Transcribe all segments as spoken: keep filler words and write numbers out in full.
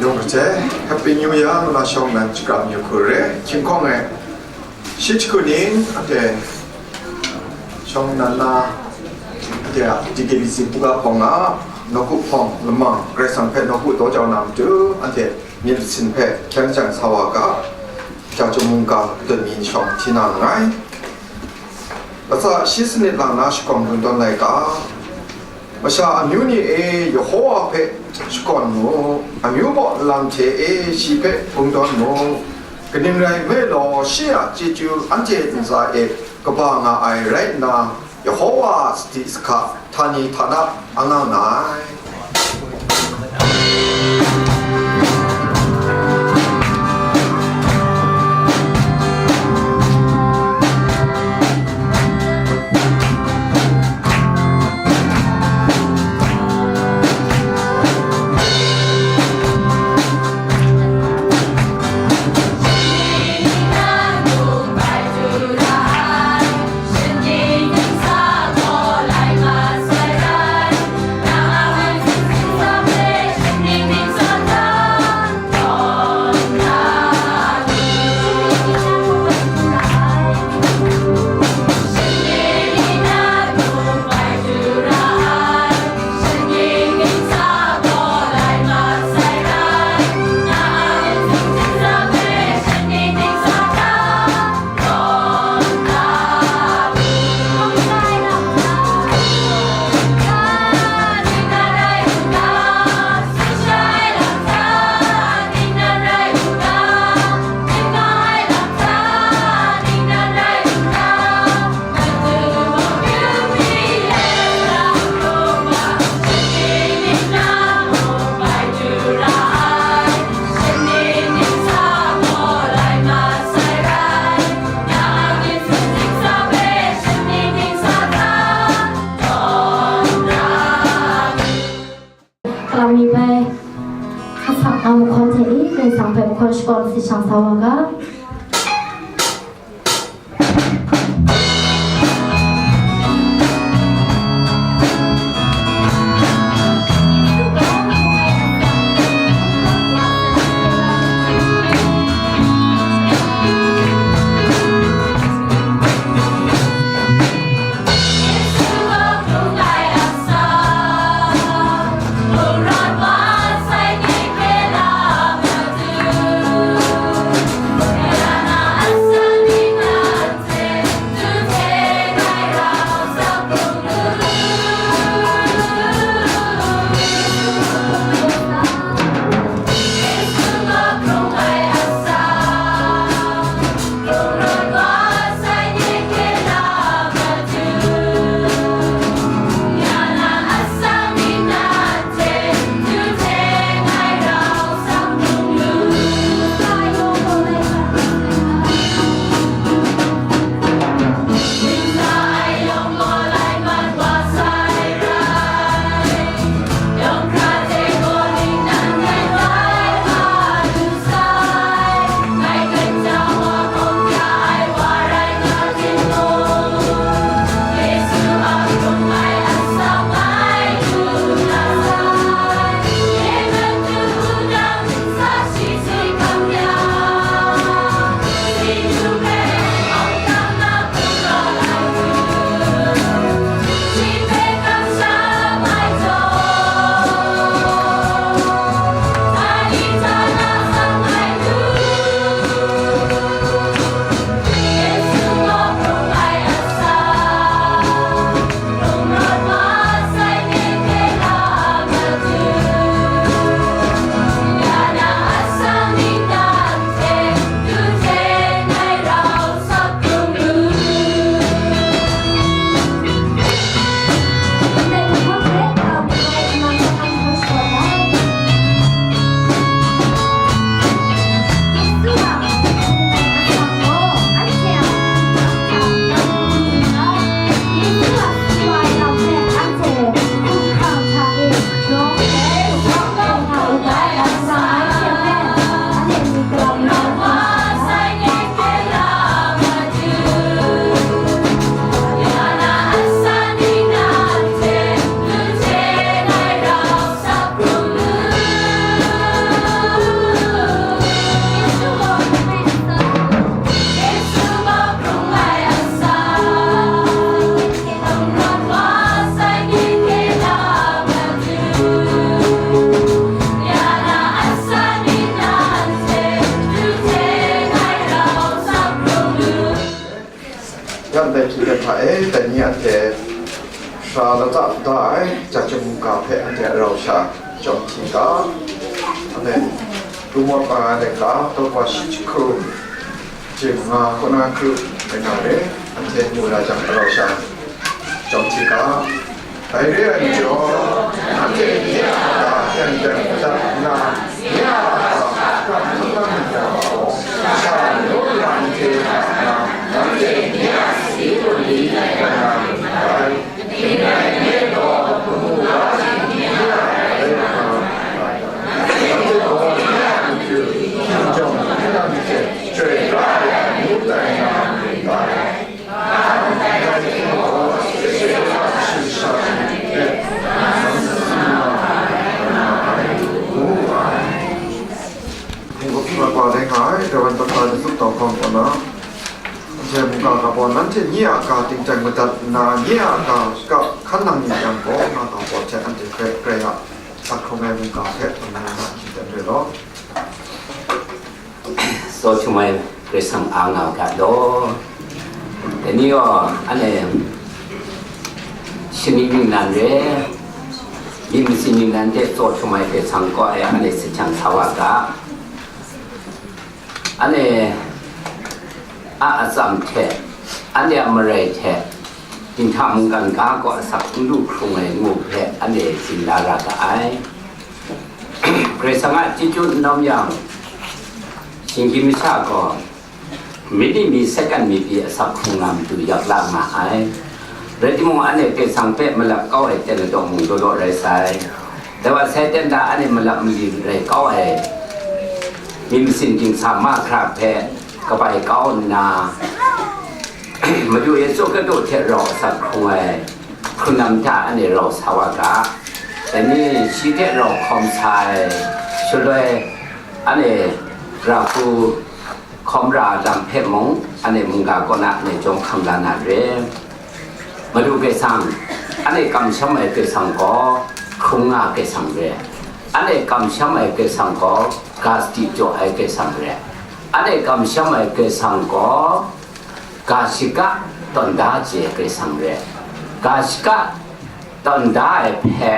Yawng hte, Happy New Year ngu na shawng nnan shakram yu hku re. Hkying hkawng e, shi hku ning, anhte shawng nnan na, anhte a D K B C buga hpawng a, nawku hpawng lamang, Karai Kasang hpe nawku daw jau na matu, anhte myit masin hpe hkyang jang sa wa ga, ja chyum mungga dun mi shawng hti na nngai. Latsa shi sanit lang na shakawn kungdawn laika, masha amyu ni e, Yehova hpe shakawn mu, amyu baw lam hte e shi hpe kungdawn mu. Kaning rai nme law, shi a chyeju anhte ntsa e kaba nga ai rai nna, Yehova a sadi sahka htani htana a nga nga ai. Kalami bai, asak a mahkawn hte i, Karai Kasang hpe mahkawn shakawn si shang sa wa ga. Hkra lata da ai Jahtum mungga hpe anhte a rau sha chyawm hti ga, amen. Tumawt nga ai laika, daw shi jahku hte manga kaw na kru ai nga re, anhte mu ra jang a rau sha chyawm hti ga. Dai re ai majaw, nanhte nye a ga teng teng madat nna, nye a ga hkam hkam myit yang gaw, sha naw ya ni hte hkra nna, nanhte nye a sadi wunli ai nga myit dai. Kaning rai nme law, kamu ga ni nye a ga rai nga myit dai. Nanhte gaw nye a matu hkinjawng hkingran hte chyoi pra ai amu tai nga myit dai. Anhte mungga ga gabaw nanhte nye a ga ting teng madat nna, nye a ga shakap hkan nang myit yang gaw, nga gabaw hte anhte hpe Karai a asak hkrung ai mungga hpe hkam na shingtem re law. Tsaw htum ai Karai Kasang a nga u ga law. Dai ni gaw, anhte shaning ningnan re, myit masin ningnan hte tsaw htum ai Karai Kasang kaw e anhte sahkyang sa wa ga. Anhte a atsam hte, anhte a marai hte, dinghta mungkan ga kaw asak n lu hkrung ai ngu hpe anhte tsin la ra ga ai. Karai Kasang a chyeju n nawm yang, shinggyim masha gaw minit mi, second mi pyi asak hkrung na matu yak la nga ai. Rai timung, anhte Karai Kasang hpe malap kau ai ten ladaw mung daw law rai sai. Dai wa sai ten da anhte malap mali rai kau ai myit masin dingsa mahkra hpe kabai kau nna, Madu Yesu Hkristu hte rau asak hkrung ai hkrunlam hta anhte rau sa wa ga. Dai ni shi hte rau hkawm sa ai, shaloi anhte ra hku hkawm ra lam hpe mung, anhte mungga kaw na anhte chyawm hkam la na re. Madu Karai Kasang, anhte kamsham ai Karai Kasang gaw hkrung nga ai Karai Kasang re. Anhte kamsham ai Karai Kasang gaw ga sadi jaw ai Karai Kasang re. Anhte kamsham ai Karai Kasang gaw ga shaka tawn da chye ai Karai Kasang re. Ga shaka tawn da ai hpe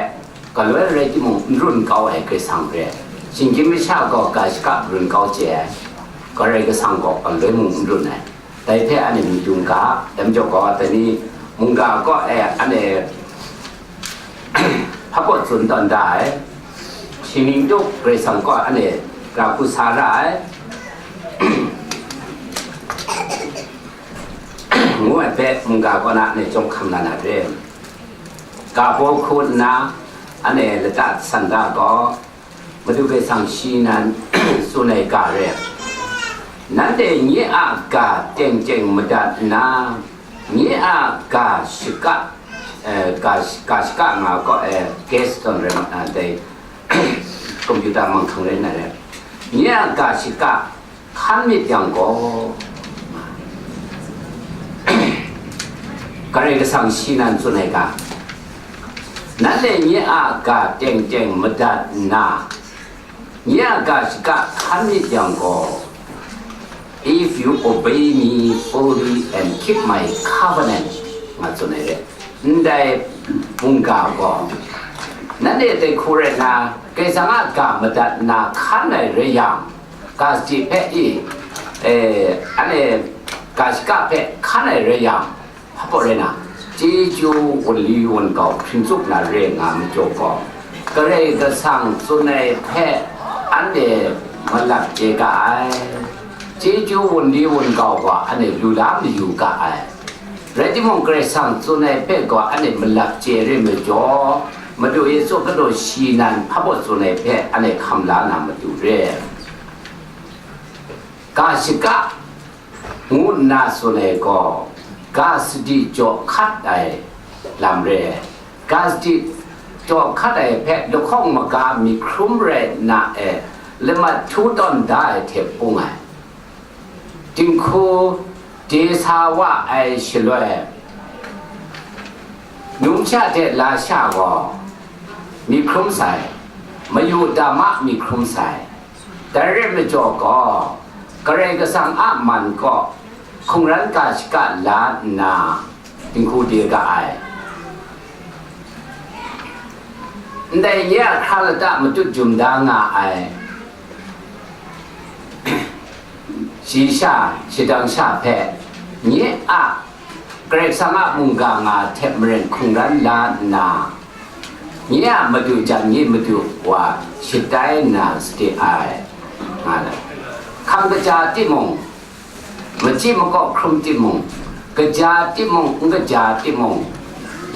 galoi rai timung, n run kau ai Karai Kasang re. Shinggyim masha gaw ga shaka run kau chye ai, Karai Kasang gaw galoi mung n run ai. Dai hpe anhte myit yu n ga, dai majaw gaw, dai ni mungga kaw e anhte hpa baw tsun tawn da ai, shi ning tup Karai Kasang kaw anhte ra hku sa ra ai, ngu ai hpe mungga kaw na anhte chyawm hkam la na re. Ga baw hku nna, anhte lata san da gaw, Madu Karai Kasang shi nan tsun ai ga re. Nanhte nye a ga teng teng madat nna, nye a ga shaka, eh, ga, ga shaka nga gaw, eh, gas tawn rai ma, ah, dai, computer manghkang rai na re. Nye a ga shaka hkan myit yang gaw, Karai Kasang shi nan tsun ai ga, nanhte nye a ga teng teng madat nna, nye a ga shaka hkan myit yang gaw, "If you obey me fully and keep my covenant," nga tsun ai re. Ndai mungga gaw, nanhte dai hku rai nna, Karai Kasang a ga madat nna hkan ai rai yang, ga sadi hpe i, e, anhte ga shaka hpe hkan ai rai yang, hpa baw rai na, chyeju wunli wungau hpring tsup na re nga majaw gaw, Karai Kasang tsun ai hpe anhte malap chye ga ai. Chyeju wunli wungau gaw anhte lu la mayu ga ai. Rai timung, Karai Kasang tsun ai hpe gaw anhte malap chye re majaw, Madu Yesu Hkristu shi nan hpa baw tsun ai hpe anhte hkam la na matu re. Ga shaka ngu nna tsun ai gaw, ga sadi jaw hkat ai lam re ai. Ga sadi jaw hkat ai hpe lahkawng maga myit hkrum rai na e, lamat htu tawn da ai hte pung ai. Dinghku de sa wa ai shaloi, numsha hte lasha gaw myit hkrum sai, mayu dama myit hkrum sai. Dai rai majaw gaw, Karai Kasang a man kaw hkungran ga shaka la nna, dinghku de ga ai. Ndai nye a hkra lata matut jum da nga ai, shayi sha, shadang sha hpe, nye a Karai Kasang a mungga nga hte maren hkungran la nna, nye a madu jan ni madu wa shatai nna sade ai, nga ai. Hkam kaja timung, machyi makaw hkrum timung, kaja timung, n kaja timung,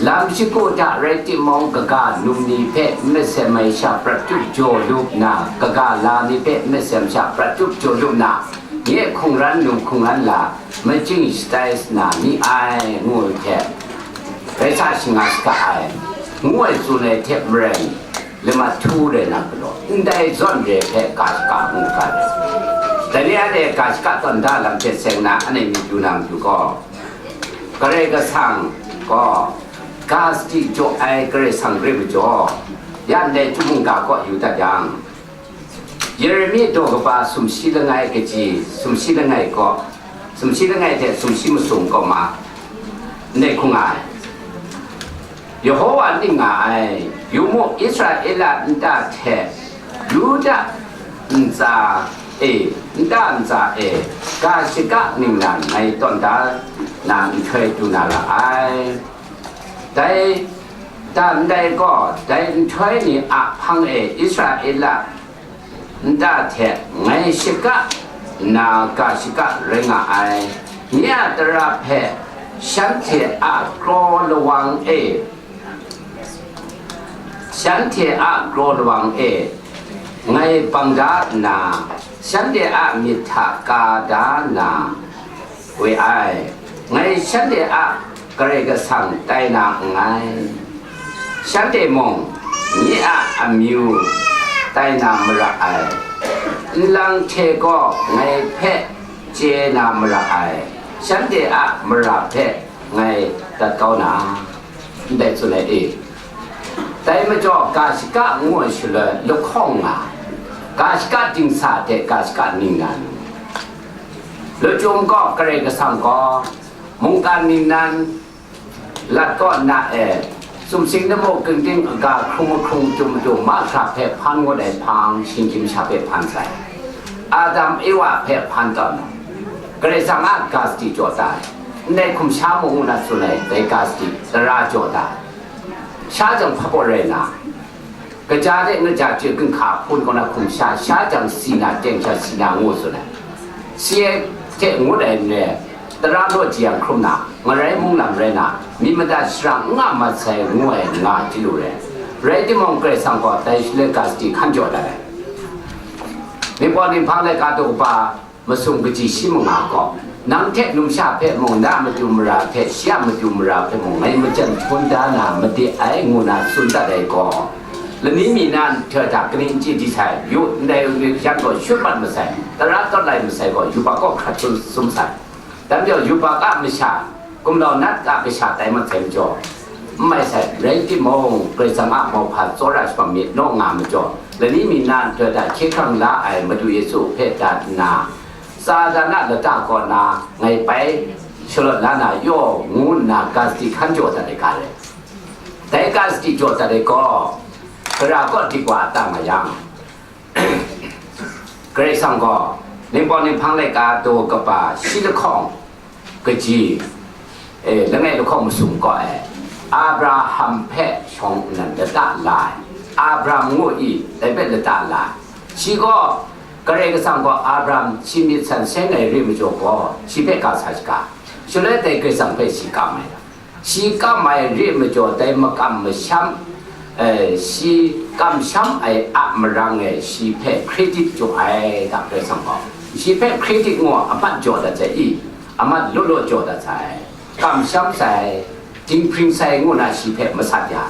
lam shagu hta rai timung, kaga num ni hpe n masem ai sha prat tup jaw lu nna, kaga la ni hpe n masem sha prat tup jaw lu nna, nye hkungran num hkungran la, machying shatai sa na ni ai, ngu ai hte, rai sa shinga saga ai, ngu ai tsun ai hte maren, lamat htu rai na galaw, ndai zawn re hpe ga shaka ngu ga ai. Dai ni anhte ga shaka tawn da lam hte seng na, anhte myit yu na matu gaw, Karai Kasang gaw ga sadi jaw ai Karai Kasang re majaw, ya ndai chyum mungga kaw yu dat yang, Yeremi daw kaba sumshi langai kaji, sumshi langai kaw, sumshi langai hte sumshi masum kaw ma, ndai hkung nga ai. Yehowa ning nga ai, yu mu, Israela nta hte Yuda ntsa e, nta ntsa e, ga shaka ningnan ngai tawn da na nhtoi du na ra ai. Dai, dan dai gaw, dai nhtoi ni a hpang e Israela nta hte ngai shaka nna ga shaka rai nga ai. Nye a tara hpe shanhte a kraw lawang e, shanhte a kraw lawang e ngai bang da nna, shanhte a myit hta ka da nna, we ai. Ngai shanhte a Karai Kasang tai na nngai. Shanhte mung, nye a amyu tai na mara ai. Nlang hte gaw ngai hpe chye na mara ai. Shanhte a mara hpe ngai dat kau na, ndai tsun ai e. Dai majaw, ga shaka ngu ai shaloi lahkawng nga, ga shaka dingsa hte ga shaka ningnan. Lachyum gaw, Karai Kasang gaw mungkan ningnan lat kaw na e, sumsing lamu kingding aga hkrung mahkrung tum tum mahkra hpe hpan ngut ai hpang, shinggyim sha hpe hpan sai. Adam Ewa hpe hpan tawn ai. Karai Kasang a ga sadi jaw da ai. Ndai hkum sha mung ngu na tsun ai, dai ga sadi tara jaw da ai. Sha jang hpabaw rai na, kaja de ngaja chye ginhka hpun kaw na hkum sha, sha jang si na, teng sha si na ngu tsun ai. Si ai hte ngut ai n re, tara law jiyang hkrum na, ngarai mung lam rai na, myit mada shara n nga mat sai ngu ai nga chyalu rai. Rai timung, Karai Kasang gaw dai shaloi ga sadi hkan jaw dat ai. Myit paw ni hpang laika daw kaba masum kaji shi manga gaw, nang hte numsha hpe mung, na a matu mara hpe shi a matu mara hpe mung, ngai majan hkun da na made ai, ngu na tsun dat ai gaw, lani mi na nhtoi hta kaning n chye di sai, yu, ndai yu ni yan gaw shut mat masai, tara tawt lai masai gaw, yubak kaw hkrat tsun sum sai. Dai majaw, yubak a masha, gumlau nat a kasha tai mat sai majaw, n mai sai, rai timung, Karai Kasang a mauhpa tsawra shapang myit naw nga majaw, lani mi na nhtoi hta hkye hkrang la ai Madu Yesu hpe dat nna, Satan a lata kaw na ngai bai shalawt la na yaw, ngu nna ga sadi hkan jaw dat ai ga rai. Dai ga sadi jaw dat ai gaw, gara kaw dik wa a ta nga yang, Karai Kasang gaw, Ningpawng Ninghpang laika daw kaba shi lahkawng kaji, e, langai lahkawng masum gaw e, Abraham hpe shawng nnan lata la ai. Abraham ngu i, dai hpe lata la ai. Shi gaw, Karai Kasang gaw Abraham shi myit san seng ai re majaw gaw, shi hpe ga sa shaga. Shaloi dai Karai Kasang hpe shi kam ai. Shi kam ai re majaw, dai makam masham, eh, shi kamsham ai a marang e shi hpe credit jaw ai, da Karai Kasang gaw. Shi hpe credit ngu a mat jaw dat sai i, a mat law law jaw dat sai. Kamsham sai, dinghpring sai ngu na shi hpe masat ya.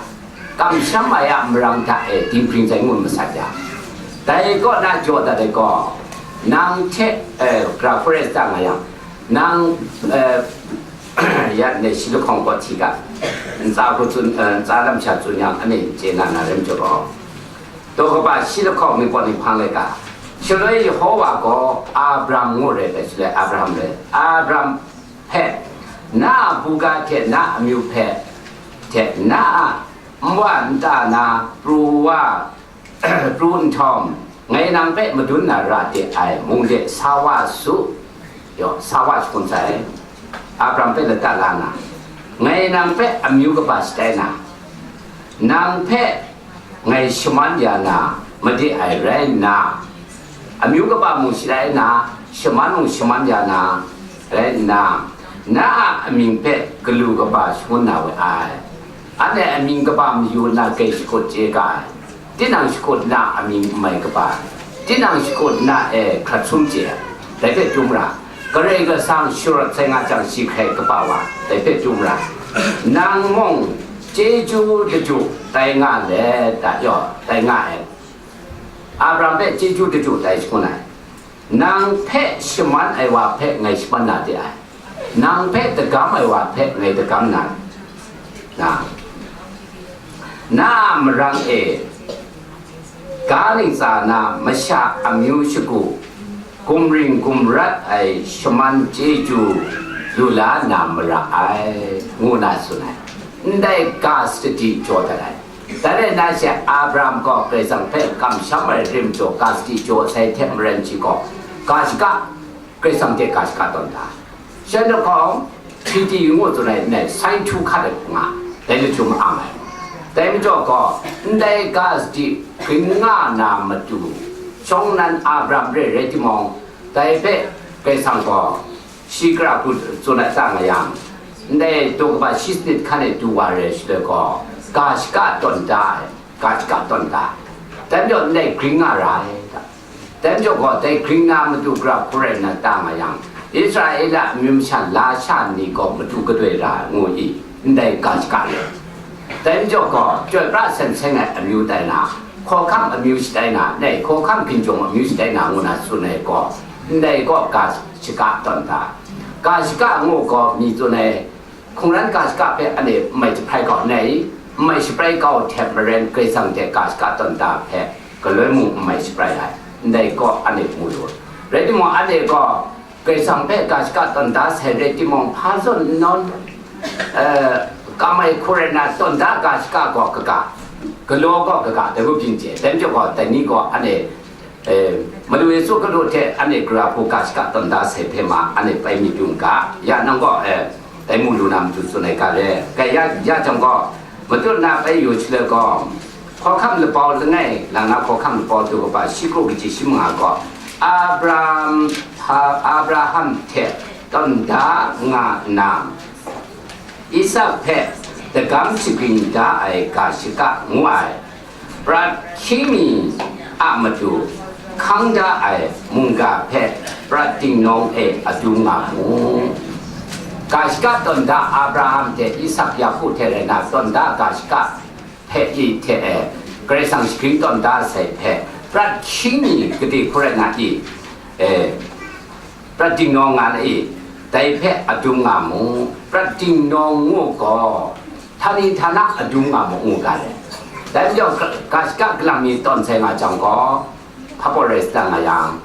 Kamsham ai a marang hta e dinghpring sai ngu masat ya. Dai kaw na jaw dat ai gaw, nang hte, eh, gra forest da nga yang, nang, eh, ya ndai shi lahkawng gaw hti ga, ntsa hku tsun, eh, ntsa lam sha tsun yang, anhte chye na na rai majaw gaw, daw kaba shi lahkawng Ningpawng Ninghpang laika, shaloi Yehova gaw Abram ngu rai ai, shaloi Abraham rai, Abram hpe, na a buga hte na a amyu hpe, hte na a Nwa nta na pru wa, pru nhtawm, ngai nang hpe madun na ra de ai, mung de sa wa su, yaw, sa wa shangun sai. Abraham hpe lata la na, ngai nang hpe amyu kaba shatai na, nang hpe ngai shaman ya na made ai rai nna, amyu kaba mung shatai na, shaman mung shaman ya na rai nna, na a amying hpe galu kaba shangun na we ai. Anhte amying kaba mayu na grai shakut chye ga ai, tinang shakut na amying n mai kaba, tinang shakut na e hkrat sum chye ai, dai hpe chyum ra, Karai Kasang sharawt sai nga jang, shi hkrai kaba wa, dai hpe chyum ra, nang mung chyeju daju tai nga let, da yaw, tai nga ai. Abraham hpe chyeju daju tai shangun ai. Nang hpe shaman ai wa hpe ngai shaman na de ai. Nang hpe dagam ai wa hpe ngai dagam na, na, na a marang e ga ntsa na masha amyu shagu, gumring gumrat ai shaman chyeju lu la na mara ai, ngu na tsun ai. Ndai ga sadi jaw dat ai. Dai rai nna she Abraham gaw Karai Kasang hpe kamsham ai rim jaw ga sadi jaw sai hte maren shi gaw, ga shaka, Karai Kasang hte ga shaka tawn da. Shanhte hkawng, Hpiti ngu tsun ai nme, sai htu hkat ai hpunga, dai lachyum ma ang ai. Dai majaw gaw, ndai ga sadi grin nga na matu, shawng nnan Abraham re rai timung, dai hpe Karai Kasang gaw, shi gara hku tsun ai ta nga yang, ndai daw kaba shi sanit hkan e du wa re shaloi gaw, ga shaka tawn da ai, ga shaka tawn da. Dai majaw ndai grin nga ra ai, dai majaw gaw, dai grin na matu gara hku rai nna ta nga yang, Israela amyu masha lasha ni gaw matu gadoi ra ai, ngu i, ndai ga shaka re. Dai majaw gaw, chyoi pra seng seng ai amyu tai na, hkawhkam amyu shatai na, ndai hkawhkam hkinjawng amyu shatai na, ngu na tsun ai gaw, ndai gaw ga shaka tawn da. Ga shaka ngu gaw, mi tsun ai, hkungran ga shaka hpe anhte n mai jahprai kau n ai i? N mai shaprai kau hte maren, Karai Kasang hte ga shaka tawn da hpe galoi mung n mai shaprai ai, ndai gaw anhte mu lu. Rai timung, anhte gaw Karai Kasang hpe ga shaka tawn da sai rai timung, hpa zawn n nawn, eh, kam ai hku rai nna, tawn da ga shaka gaw kaga, galaw gaw kaga, dai hku byin chye. Dai majaw gaw, dai ni gaw anhte, eh, Madu Yesu Hkristu hte anhte gara hku ga shaka tawn da sai hpe ma, anhte pai myit yu n ga, ya nang gaw, eh, dai mu lu na matu tsun ai ga re. Kai ya, ya jang gaw, matut na bai yu shaloi gaw, hkawhkam labau langai, lang na hkawhkam labau du kaba shi kru kaji shi manga gaw, Abraham, Abraham hte tawn da nga nna, Isak hpe dagam shagrin da ai ga shaka ngu ai, prat hkying mi a matu hkang da ai mungga hpe prat dingnawng e adu nga mu. Ga shaka tawn da Abraham hte Isak Yaku hte rai na tawn da ga shaka hpe i hte e, Karai Kasang shagrin tawn da sai hpe, prat hkying mi gade hku rai nga i, e, prat dingnawng nga na i, dai hpe adum nga mu, prat dingnawng ngu gaw, htani htana adum nga mu, ngu ga ai. Dai majaw, ga, ga shaka galang mi tawn sai nga jang gaw, hpa pawt rai sa nga yang,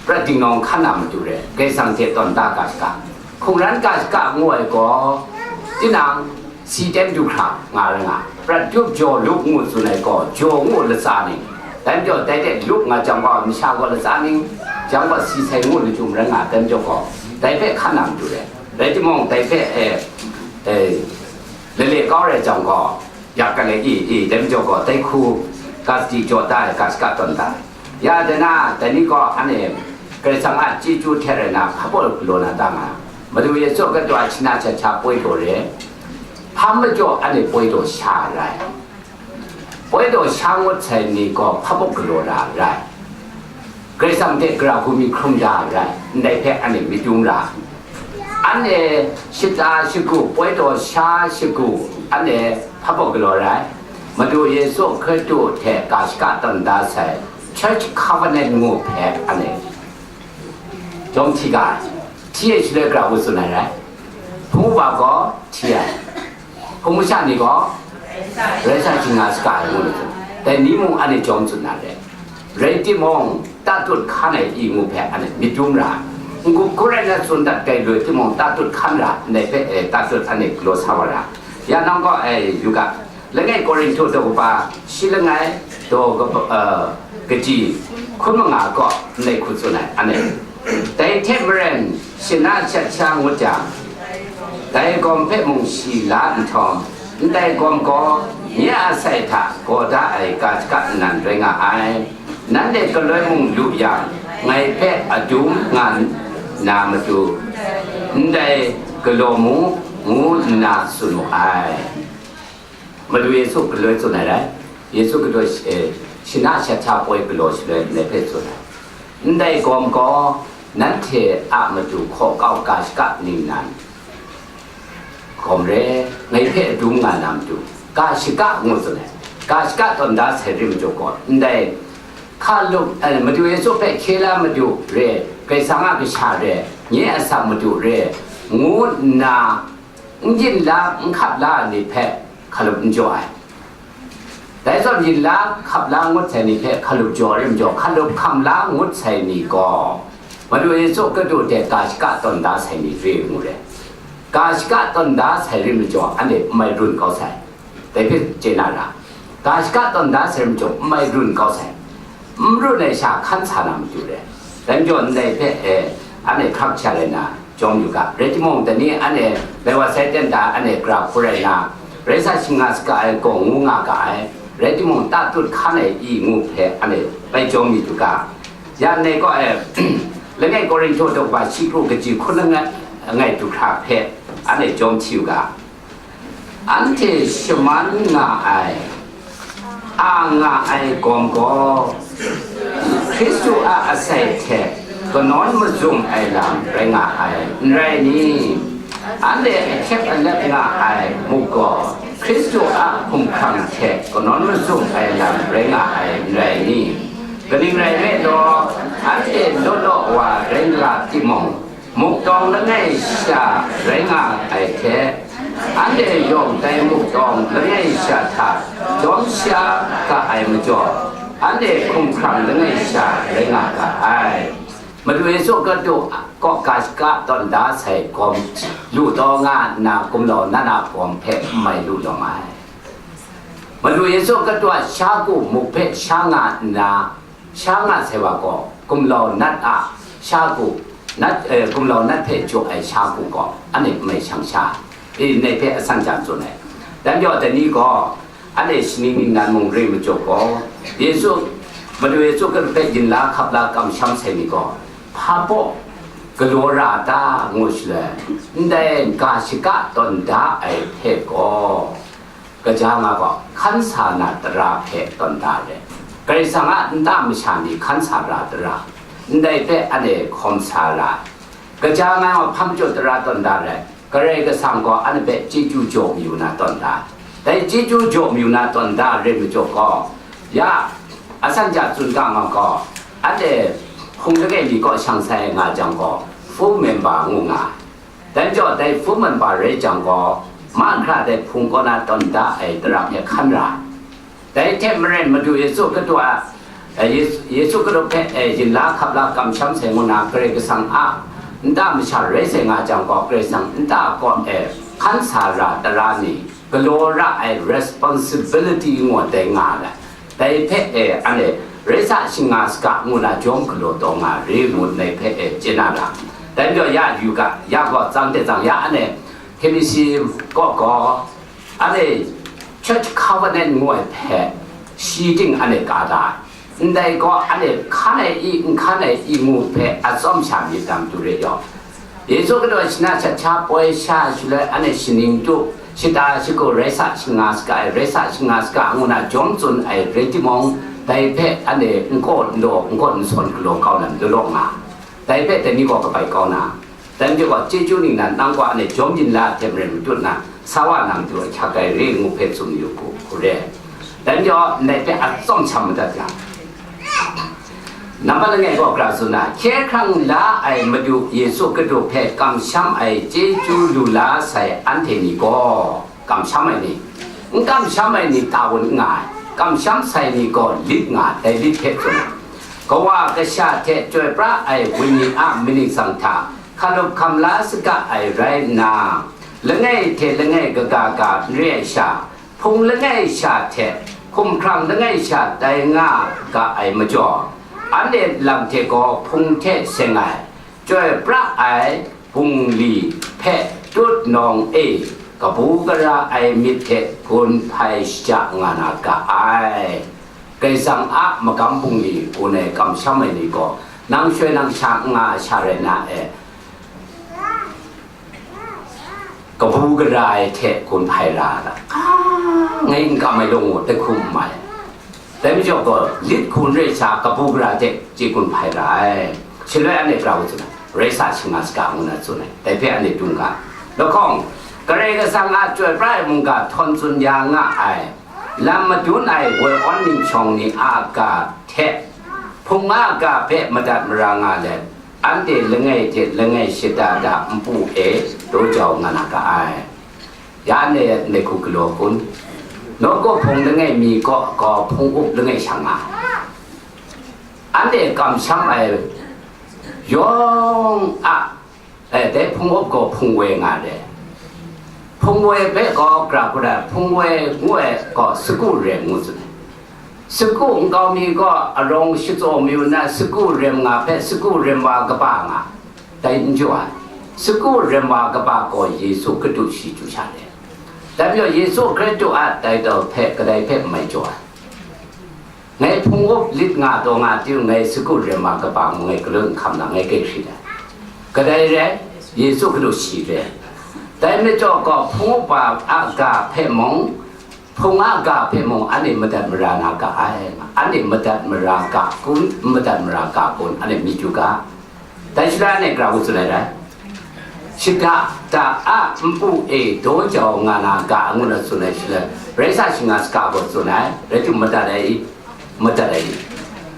prat dingnawng hkan na matu re, Karai Kasang hte tawn da ga shaka, hkungran ga shaka ngu ai gaw, tinang, si teng du hkra nga rai nga, prat yup jaw lup ngu tsun ai gaw, jaw ngu latsa ning, dai majaw dai hte lup nga jang gaw, masha gaw latsa ning, jang gaw si sai ngu lachyum rai nga, dai majaw gaw, dai hpe hkan na matu re. Rai timung, dai hpe, e, e, lale kau rai jang gaw, yak kale i, i, dai majaw gaw, dai hku, ga sadi jaw da ai, ga shaka tawn da ai. Ya, dai na, dai ni gaw, anhte, Karai Kasang a chyeju hte rai na, hpa baw galaw na ta nga, Madu Yesu a katu a shana sha sha poi daw re, hpa majaw anhte poi daw sha rai. Poi daw sha ngut sai ni gaw hpa baw galaw ra rai. Karai Kasang hte gara hku mi hkrum da rai, ndai hpe anhte myit dum ra. Anhte shata shagu, poi daw sha shagu, anhte hpa baw galaw rai. Madu Yesu Hkristu hte ga shaka tawn da sai, Church Covenant ngu hpe anhte jawm hti ga ai. Hti ai shaloi gara hku tsun ai rai. Hpung uba gaw hti ai. Hpung masha ni gaw rai sa, shing nga saga ai ngu na tsun. Dai ni mung anhte jawm tsun na re. Rai timung, tatut hkan ai i ngu hpe anhte myit dum ra. N-gup hku rai na tsun dat gai loi timung, tatut hkan ra, ndai hpe, e, tatut anhte galaw sa wa ra. Ya nang gaw, e, yu ga, Langai Korinhtu daw kaba shi langai daw kaba, uh, kaji hkun manga kaw ndai hku tsun ai, anhte. Dai hte maren, shana shat sha ngut jang, dai gawm hpe mung shi la nhtawm, ndai gawm gaw nye a sai hta gaw da ai ga shaka nnan rai nga ai. Nanhte galoi mung lu yang, ngai hpe adum nga na matu, ndai galaw mu, ngu nna tsun mu ai. Madu Yesu galoi tsun ai rai. Yesu galoi, eh, shana shat sha poi galaw shaloi ndai hpe tsun ai. Ndai gawm gaw nanhte a matu hkaw kau ga shaka ningnan gawm re, ngai hpe adum nga na matu, ga shaka ngu tsun ai. Ga shaka tawn da sai rim majaw gaw, ndai hkalup, eh, Madu Yesu hpe hkye la madu re, Karai Kasang a kasha re, nye a asak madu re, ngu nna, n yin la, n hkap la ai ni hpe hkalup n jaw ai. Dai zawn yin la, hkap la ngut sai ni hpe hkalup jaw rim jaw, hkalup hkam la ngut sai ni gaw, Madu Yesu kadu hte ga shaka tawn da sai ni re ngu re. Ga shaka tawn da sai rim majaw, anhte n mai run kau sai. Dai hpe chye na ra, ga shaka tawn da sai rim majaw, n mai run kau sai. N run ai sha hkan sa na matu re. Dai majaw ndai hpe, e, anhte hkrak sha rai na, jawm yu ga. Rai timung, dai ni anhte bai wa sai ten da anhte gra hku rai na, rai sa shinga saga ai gaw ngu nga ga ai, rai timung, tatut hkan ai i ngu hpe anhte bai jawm yu ga. Ya ndai gaw, e, langai Korinhtu daw kaba shi kru kaji hkun langai, langai du hkra hpe anhte jawm hti yu ga. Anhte shaman nga ai, a nga ai gawm gaw, Hkristu a asai hte kanawn mazum ai lam rai nga ai, n rai ni? Anhte ahkyep alep nga ai muk gaw, Hkristu a hkumhkrang hte kanawn mazum ai lam rai nga ai, n rai ni? Kaning rai nme law, anhte law law wa rai nga timung, muk tawng langai sha rai nga ai hte, anhte yawng dai muk tawng langai sha hta jawm sha ga ai majaw, anhte hkumhkrang langai sha rai nga ga ai. Madu Yesu Hkristu kaw ga shaka tawn da sai gawm lu taw nga nna, gumlau nat a gawm hpe n mai lu lawm ai. Madu Yesu Hkristu a sha ku muk hpe sha nga nna, sha nga sai wa gaw, gumlau nat a sha ku, nat, eh, gumlau nat hpe jaw ai sha ku gaw, anhte n mai shang sha, e, ndai hpe asan ja tsun ai. Dan jaw dai ni gaw, anhte shaning ningnan mung re majaw gaw, Yesu, Madu Yesu Hkristu hpe yin la hkap la kamsham sai ni gaw, hpa baw galaw ra ta ngu shaloi, ndai ga shaka tawn da ai hpe gaw, kaja nga gaw, hkan sa na tara hpe tawn da ai. Karai Kasang a nta masha ni hkan sa ra tara, ndai hpe anhte hkawm sa ra ai. Kaja nga gaw, hpang jaw tara tawn da ai. Karai Kasang gaw anhte hpe chyeju jaw mayu na tawn da ai. Dai chyeju jaw mayu na tawn da ai rai majaw gaw, ya, asan ja tsun ga nga gaw, anhte hpung langai mi kaw shang sai nga jang gaw, full member ngu nga ai. Dai majaw, dai hpung manba rai jang gaw, mahkra dai hpung kaw na tawn da ai tara hpe hkan ra ai. Dai hte maren, Madu Yesu Hkristu a, eh, Yesu, Yesu Hkristu hpe, eh, yin la hkap la kamsham sai ngu na Karai Kasang a nta masha rai sai nga jang gaw, Karai Kasang nta kaw e hkan sa ra tara ni, galaw ra ai responsibility ngu dai nga ai. Dai hpe e, anhte rai sa shinga saga ngu na jawm galaw taw nga re ngu ndai hpe e chye na ra. Dai majaw ya yu ga, ya gaw tsang de tsang ya anhte K B C kaw gaw, anhte Church Covenant ngu ai hpe shi ting anhte ka da ai. Ndai gaw anhte hkan ai i, n hkan ai i ngu hpe atsawm sha myit dang du re yaw. Yesu Hkristu shana shat sha poi sha shaloi anhte shaning tu, shata shagu rai sa shinga saga ai, rai sa shinga saga ngu na jawm tsun ai rai timung, dai hpe anhte n kaw n daw, n kaw n sawn galaw kau na matu law nga, dai hpe dai ni gaw kabai kau na, dai majaw gaw, chyeju ningnan nang gaw anhte jawm yin la ai hte maren matut na, sa wa na matu ahkyak ai re ngu hpe tsun yu hku, hku re. Dai majaw, ndai hpe atsawm sham madat yang, nambat langai gaw gra tsun na, hkye hkrang la ai Madu Yesu Hkristu hpe kamsham ai chyeju lu la sai anhte ni gaw, kamsham ai ni, n kamsham ai ni ta wun n nga ai, kamsham sai ni gaw lit nga ai, dai lit hpe tsun ai. Kawa Kasha hte chyoi pra ai Wenyi a myit ningsang hta hkalup hkam la saga ai rai nna, langai hte langai kaga ga n re ai sha, Hpung langai sha hte hkumhkrang langai sha tai nga ga ai majaw, anhte lam hte gaw hpung hte seng ai, chyoi pra ai bungli hpe tut nawng e, kabu gara ai myit hte gun hpai shaja nga na ga ai. Kaisang a magam bungli gun ai kamsham ai ni gaw, nang shoi nang sha n nga ai sha rai na e, kabu gara ai hte gun hpai ra ai, ngai n kam ai law ngu, dai hku n mai. Dai majaw gaw, lit hku n re sha, kabu gara hte chye gun hpai ra ai. Shaloi anhte pra u tsun ai, rai sa shinga saga ngu na tsun ai, dai hpe anhte dum ga. Lahkawng, Karai Kasang a chyoi pra ai mungga htawn tsun ya nga ai, lam madun ai woi awn ning shawng ni a ga hte, hpung a ga hpe madat mara nga let, anhte langai hte langai shada da npu e daw jau nga na ga ai. Ya anhte ndai hku galaw kun? Nawku hpung langai mi kaw gaw hpung up langai shang nga ai. Anhte kamsham ai yawng a, eh, dai hpung up gaw hpung woi nga re. Hpung woi hpe gaw gra hku rai, hpung woi ngu ai gaw sagu rem ngu tsun ai. Sagu nkau mi gaw arawng shatsaw mayu na, sagu rem nga hpe sagu rem wa kaba nga, dai n jaw ai. Sagu rem wa kaba gaw Yesu Hkristu shi chyu sha re. Dai majaw Yesu Hkristu a title hpe kadai hpe n mai jaw ai. Ngai hpung up lit nga taw nga hte ngai sagu rem wa kaba ngu ngai galun n hkam na ngai grai hkrit ai. Kadai rai, Yesu Hkristu shi re. Dai majaw gaw hpung up wa a ga hpe mung, hpung a ga hpe mung, anhte madat mara na ga ai, anhte madat mara ga kun, n madat mara ga kun, anhte myit yu ga. Dai shaloi anhte gara ngu tsun ai rai? Shada da a npu e daw jau nga na ga ngu na tsun ai shaloi, rai sa shinga saga gaw tsun ai, rai timung madat ai i? Madat ai i?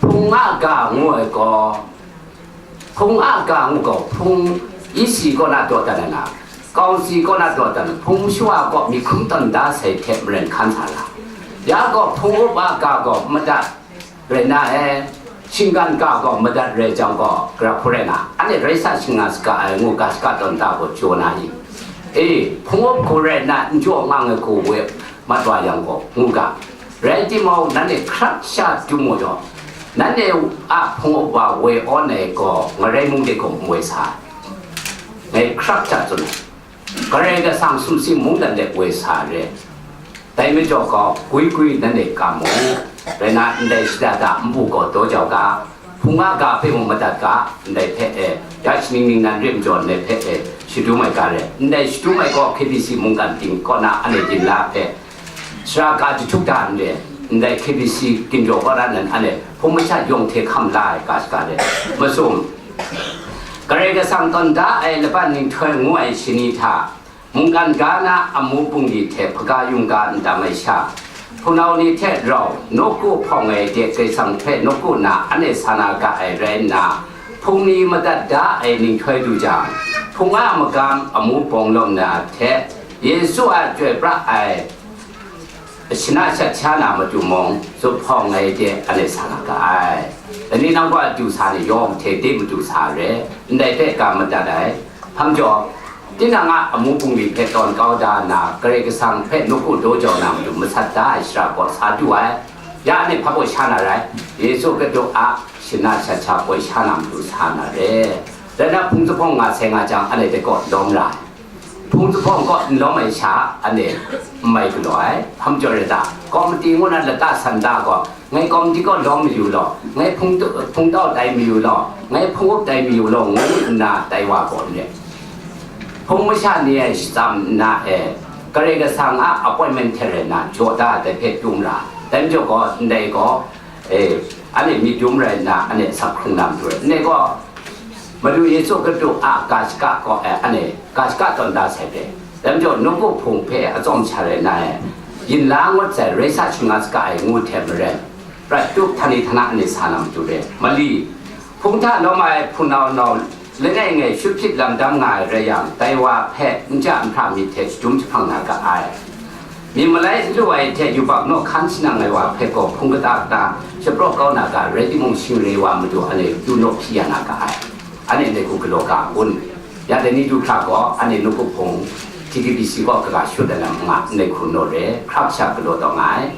Hpung a ga ngu ai gaw, hpung a ga ngu gaw, hpung E C kaw na daw dat ai na, Council kaw na daw dat ai, hpung masha wa kaw myi hkrum tawn da sai hte maren hkan sa la. Ya gaw hpung up a ga gaw madat rai na e, shinggan ga gaw madat rai jang gaw, gara hku rai na, anhte rai sa shinga saga ai ngu ga shaka tawn da gaw jaw na i? E, hpung up hku rai na, n jaw nga ai hku we mat wa yang gaw, ngu ga. Rai timung, nanhte hkrat sha dum mu jaw, nanhte a hpung up wa woi awn ai gaw, ngarai mung de gaw n woi sa ai. Ngai hkrat sha tsun ai. Karai Kasang sumsing mungdan de woi sa re. Dai majaw gaw, gwi gwi nanhte kam mu. Rai na, ndai shada da npu gaw daw jau ga, hpung a ga hpe mung madat ga, ndai hpe e, ya shaning ningnan re majaw ndai hpe e, shadum ai ga re. Ndai shadum ai gaw K B C mungkan ting kaw na anhte yin la hpe, sara ga jahtuk da n re, ndai K B C ginjaw kaw na nan anhte hpung masha yawng hte hkam la ai ga shaka re. Masum, Karai Kasang tawn da ai laban nhtoi ngu ai shani hta, mungkan ga na amu bungli hte hpaga yungga n tam ai sha, hpunau ni hte rau nawku hpawng ai de Karai Kasang hpe nawku na anhte sa na ga ai rai nna, hpung ni madat da ai nhtoi du jang, hpung a magam amu bawng lawm na hte Yesu a chyoi pra ai shana shat sha na matu mung, zuphpawng ai de anhte sa na ga ai. Dai ni nang gaw a du sa ni yawng hte de matu sa re, ndai hpe ga madat ai. Hpa majaw, tinang a amu bungli hpe tawn kau da nna, Karai Kasang hpe nawku daw jau na matu masat da ai shara gaw sa du ai. Ya anhte hpa baw sha na rai, Yesu Hkristu a shana shat sha poi sha na matu sa na re. Rai na, hpung zuphpawng nga sai nga jang, anhte dai gaw lawm ra ai. Hpung zuphpawng kaw n lawm ai sha, anhte n mai galaw ai. Hpa majaw rai ta, komiti ngu na lata san da gaw, ngai komiti kaw lawm mayu law, ngai hpung tu-, hpung tau tai mayu law, ngai hpung up tai mayu law, ngu nna tai wa gaw n rai. Hpung masha ni e shatsam nna e, Karai Kasang a appointment hte rai nna, jaw da ai dai hpe dum ra. Dai majaw gaw, ndai gaw, e, anhte myit dum rai nna, anhte asak hkrung na matu rai. Ndai gaw, Madu Yesu Hkristu a ga shaka kaw e, anhte ga shaka tawn da sai hpe, dai majaw nawku hpung hpe atsawm sha rai na e, yin la ngut sai, rai sa shinga saga ai ngu hte maren, prat tup htani htana anhte sa na matu re. Mali, hpung hta lawm ai hpunau nau langai ngai shut hpyit lam dam nga ai rai yang, dai wa hpe n ja n hpra myit hte shadum jahpang na ga ai. Myit malai n lu ai hte yubak naw hkan shanang ai wa hpe gaw hpung kata kata shapraw kau na ga rai timung, shing re wa matu anhte du naw hpyi ya na ga ai. Anhte ndai hku galaw ga kun? Ya dai ni du hkra gaw, anhte nawku hpung T K B C kaw kaga shut ai lam nga, ndai hku naw re, hkrak sha galaw taw nga ai.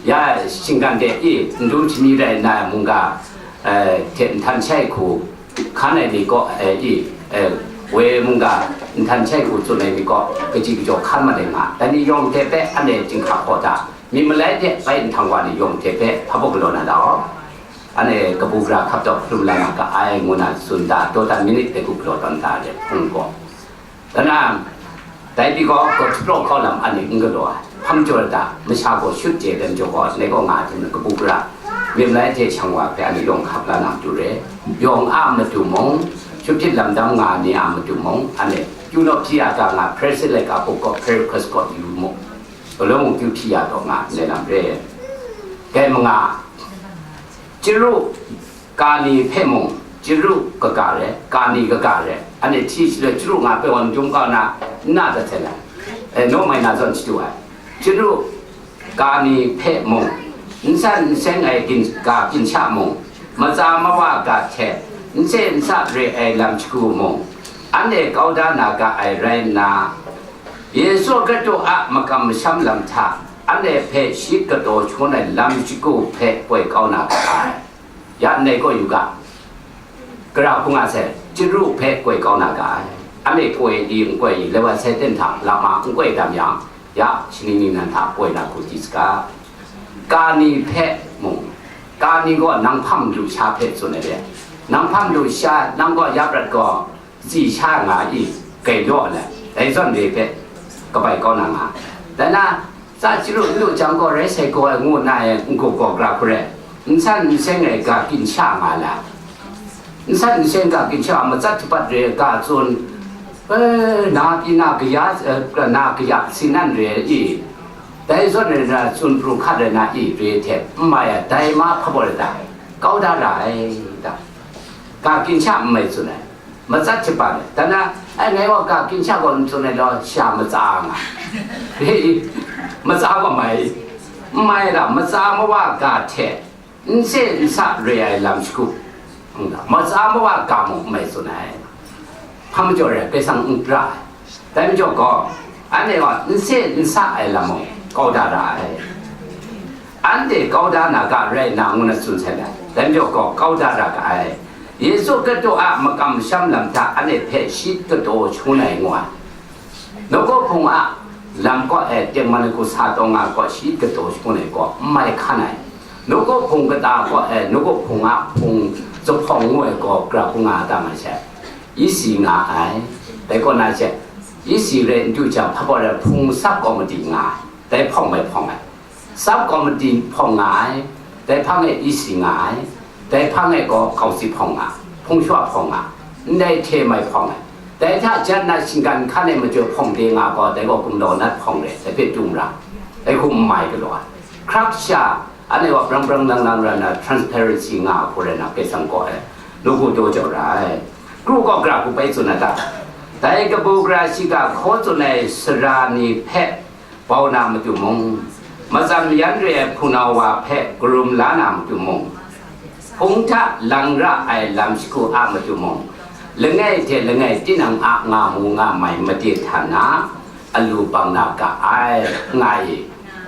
Ya, shinggan de i, n dum shani rai nna mungga, eh, hte nhtan shai hku hkan ai ni kaw, eh, i, eh, woi mungga nhtan shai hku tsun ai ni kaw, kaji kajaw hkan mat ai nga. Dai ni yawng hte hpe anhte chyinghka hkaw hta, myit malai hte bai nhtang wa ni yawng hte hpe hpa baw galaw na dau. Anhte kabu gara hkap taw hkrum la na ga ai, ngu na tsun da, daw dan minit dai hku galaw tawn da re, hpung gaw. Dana, dai pyi gaw, gaw htupraw hkau lam ani n galaw ai. Hpa majaw da, masha gaw shut je dan jaw gaw, ndai kaw nga hte mung kabu gara, myit malai hte shang wa hpe ani yawng hkap la na matu re. Yawng a matu mung, shut hpyit lam dam nga ni a matu mung, ani, kyu naw hpyi ya ga nga, President laika hpuk gaw, Prayer Request gaw yu mu. Galaw mung kyu hpyi ya taw nga, ndai lam re. Kai manga, chyaru, kani hpe mung, chyaru kaga re, kani kaga re, anhte hti shaloi chyaru nga hpe wan dum kau na, n na dat hte lai, e, naw mai na zawn shadu ai. Chyaru kani hpe mung, n san n seng ai gin-, ga ginshak mung, matsa mawa ga hte, n se n sa re ai lam shagu mung, anhte kau da na ga ai rai nna, Yesu Hkristu a makam masham lam hta, anhte hpe shi kataw shangun ai lam shagu hpe koi kau na ga ai. Ya ndai kaw yu ga, gara hpung a sai, chyaru hpe koi kau na ga ai. Anhte koi di n koi di, laiwa sai ten hta lama n koi tam yang, ya, shaning ningnan hta koi na hku di saga. Kani hpe mung, kani gaw nang hpang lu sha hpe tsun ai de, nang hpang lu sha, nang gaw ya prat gaw, tsi sha nga i, gailaw ai, dai zawn re hpe kabai kau na nga. Dai na, tsa chyaru n lu jang gaw rai sai gaw ai ngu nna e n-gup gaw gra hku rai, n san n seng ai ga ginshak nga la, n san n seng ga ginshak matsat htupat re ai ga tsun, eh, na pyi na kaya, eh, na kaya sinan re ai i, dai zawn rai na tsun pru hkat rai na i re hte n mai ai, dai ma hpa baw rai ta, kau da ra ai ta, ga ginshak n mai tsun ai. Matsat hte ban, dana, ai, ngai gaw ga ginshak gaw n tsun ai law, sha matsa nga. Matsa gaw mai, n mai la, matsa mawa ga hte, n se n sa re ai lam shagu, matsa mawa ga mung n mai tsun ai. Hpa majaw re, Karai Kasang n pra ai. Dai majaw gaw, anhte gaw n se n sa ai lam mung kau da ra ai. Anhte kau da na ga rai nna ngu na tsun sai ai. Dai majaw gaw kau da ra ga ai. Yesu Hkristu a makam masham lam hta anhte hpe shi kataw shangun ai ngu ai. Nawku Hpung a lam kaw e tengman ai hku sa taw nga gaw shi kataw shangun ai gaw n mai hkan ai. Nawku Hpung kata gaw e Nawku Hpung a hpung zuphpawng ngu ai gaw gra hku nga da nga sai. Isi nga ai. Dai kaw na she, isi rai n du jang, hpa baw rai hpung sap kaw madi nga ai. Dai hpawng mai hpawng ai. Sub committee hpawng nga ai, dai hpang e E C nga ai, dai hpang e gaw Kaungsi hpawng nga, hpung shawa hpawng nga, ndai hte mai hpawng ai. Dai hta jan na shinggan hkan e majaw hpawng de nga gaw, dai gaw gumlau nat hpawng re, dai hpe tung ra, dai hku n mai galaw ai. Hkrak sha, anhte gaw brang brang lang lang ran na transparency nga hku rai na, Karai Kasang gaw e, nawku daw jau ra ai. Kru gaw gara hku bai tsun na ta? Dai kabu gara shiga hkaw tsun ai sara ni hpe, bau na matu mung, matsam yan re ai hpunau wa hpe karum la na matu mung, hpung hta lang ra ai lam shagu a matu mung, langai hte langai tinang a nga mu nga mai made hta na, alu bang na ga ai, nga i,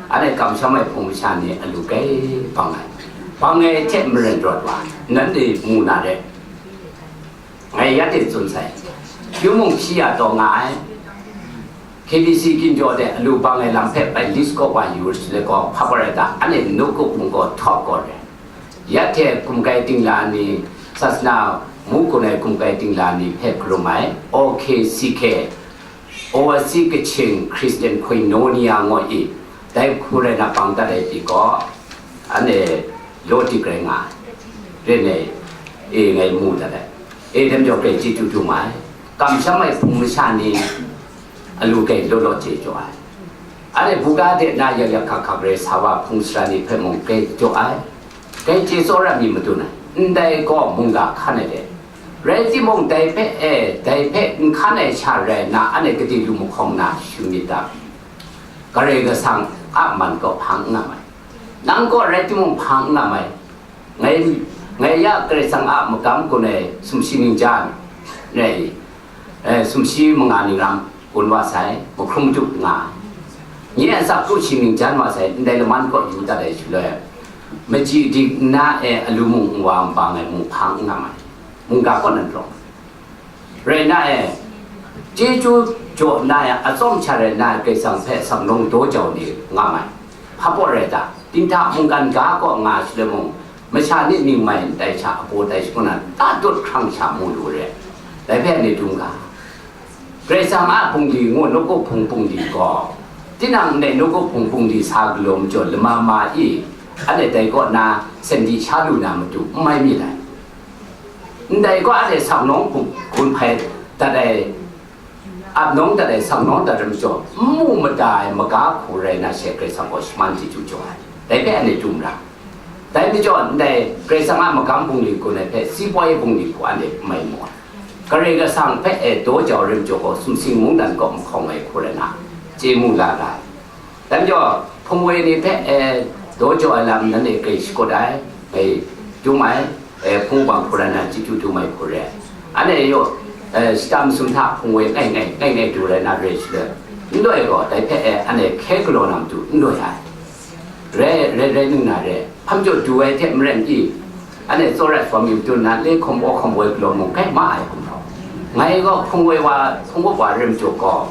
anhte kamsham ai hpung masha ni alu gai bang ai, bang ai hte maren rawt wa, nanhte mu na re. Ngai ya de tsun sai, hpyi mung hpyi ya taw nga ai. K B C ginjaw de alu bang ai lam hpe bai list kaw wa yu shaloi gaw, hpa gaw rai ta, anhte nawku hpung gaw htawk gaw re. Ya hte kumkai dingla ni, sasana mu gun ai kumkai dingla ni hpe karum ai, O K C K, Overseas Kachin Christian Koinonia ngu i, dai hku rai na bang dat ai pyi gaw, anhte law dik rai nga ai. Ren ai, e ngai mu dat ai. E dai majaw grai chyeju du ma ai. Kamsham ai hpung masha ni alu grai law law chye jaw ai. Anhte buga de na yak yak hkak hkak rai sa wa hpung sara ni hpe mung grai jaw ai. Grai chye tsawra mi matu na, ndai gaw mungga hkan ai de. Rai timung, dai hpe, e, dai hpe n hkan ai sha rai nna, anhte gade lu mahkawng na shu myit ta? Karai Kasang a man gaw hpang n nga mai. Nang gaw rai timung, hpang n nga mai. Ngai, ngai ya Karai Kasang a magam gun ai sumshi ningjan, ngai, e, sumshi manga ningran, kun wa sai, mahkrum madu nga ai. Nye a tsap kru shi ning jan wa sai, ndai laman kaw yu dat ai shaloi, machyi dik nna e alu mung n wa n bang ai mung hpa n nga mai, mungga kaw nan rawng. Rai nna e, chyeju jaw nna e, atsawm sha rai nna e, Karai Kasang hpe saknawng daw jau ni nga mai. Hpa baw rai ta? Dinghta mungkan ga kaw nga shaloi mung, masha ni ning mai ndai sha abaw tai shangun na, tatut hkrang sha mu lu re. Dai hpe anhte dum ga. Karai Kasang a bungli ngu nawku hpung bungli gaw, tinang ndai nawku hpung bungli sa galaw majaw lama ma i, anhte dai kaw na sandi sha lu na matu n mai mi lai. Ndai gaw anhte saknawng hpung gun hpai dat ai, ap nawng dat ai, saknawng dat ai majaw, n mu mada ai maga hku rai na she, Karai Kasang gaw shaman chyeju jaw ai. Dai hpe anhte dum ra. Dai majaw, ndai Karai Kasang a magam bungli gun ai hpe, si poi bungli hku anhte n mai mu ai. Karai Kasang hpe e daw jau ai rim jaw gaw, sumsing mungdan kaw mahkawng ai hku rai na, chye mu la ra ai. Dai majaw, hpung woi ni hpe e daw jau ai lam nanhte grai shakut ai, grai dum ai, e, hpung wupang hku rai na, chyeju dum ai hku re ai. Anhte yaw, e, shata masum hta hpung woi ngai ngai, ngai ngai du rai na re shaloi, n doi gaw, dai hpe e anhte hkye galaw na matu n doi ai. Rai, rai, rai nna re, hpa majaw du ai hte maren i, anhte tsawra ai hpawm yu dun na, le hkawm aw hkawm woi galaw mung kai ma ai hkum htaw. Ngai gaw hpung woi wa, hpung woi wa rim jaw gaw,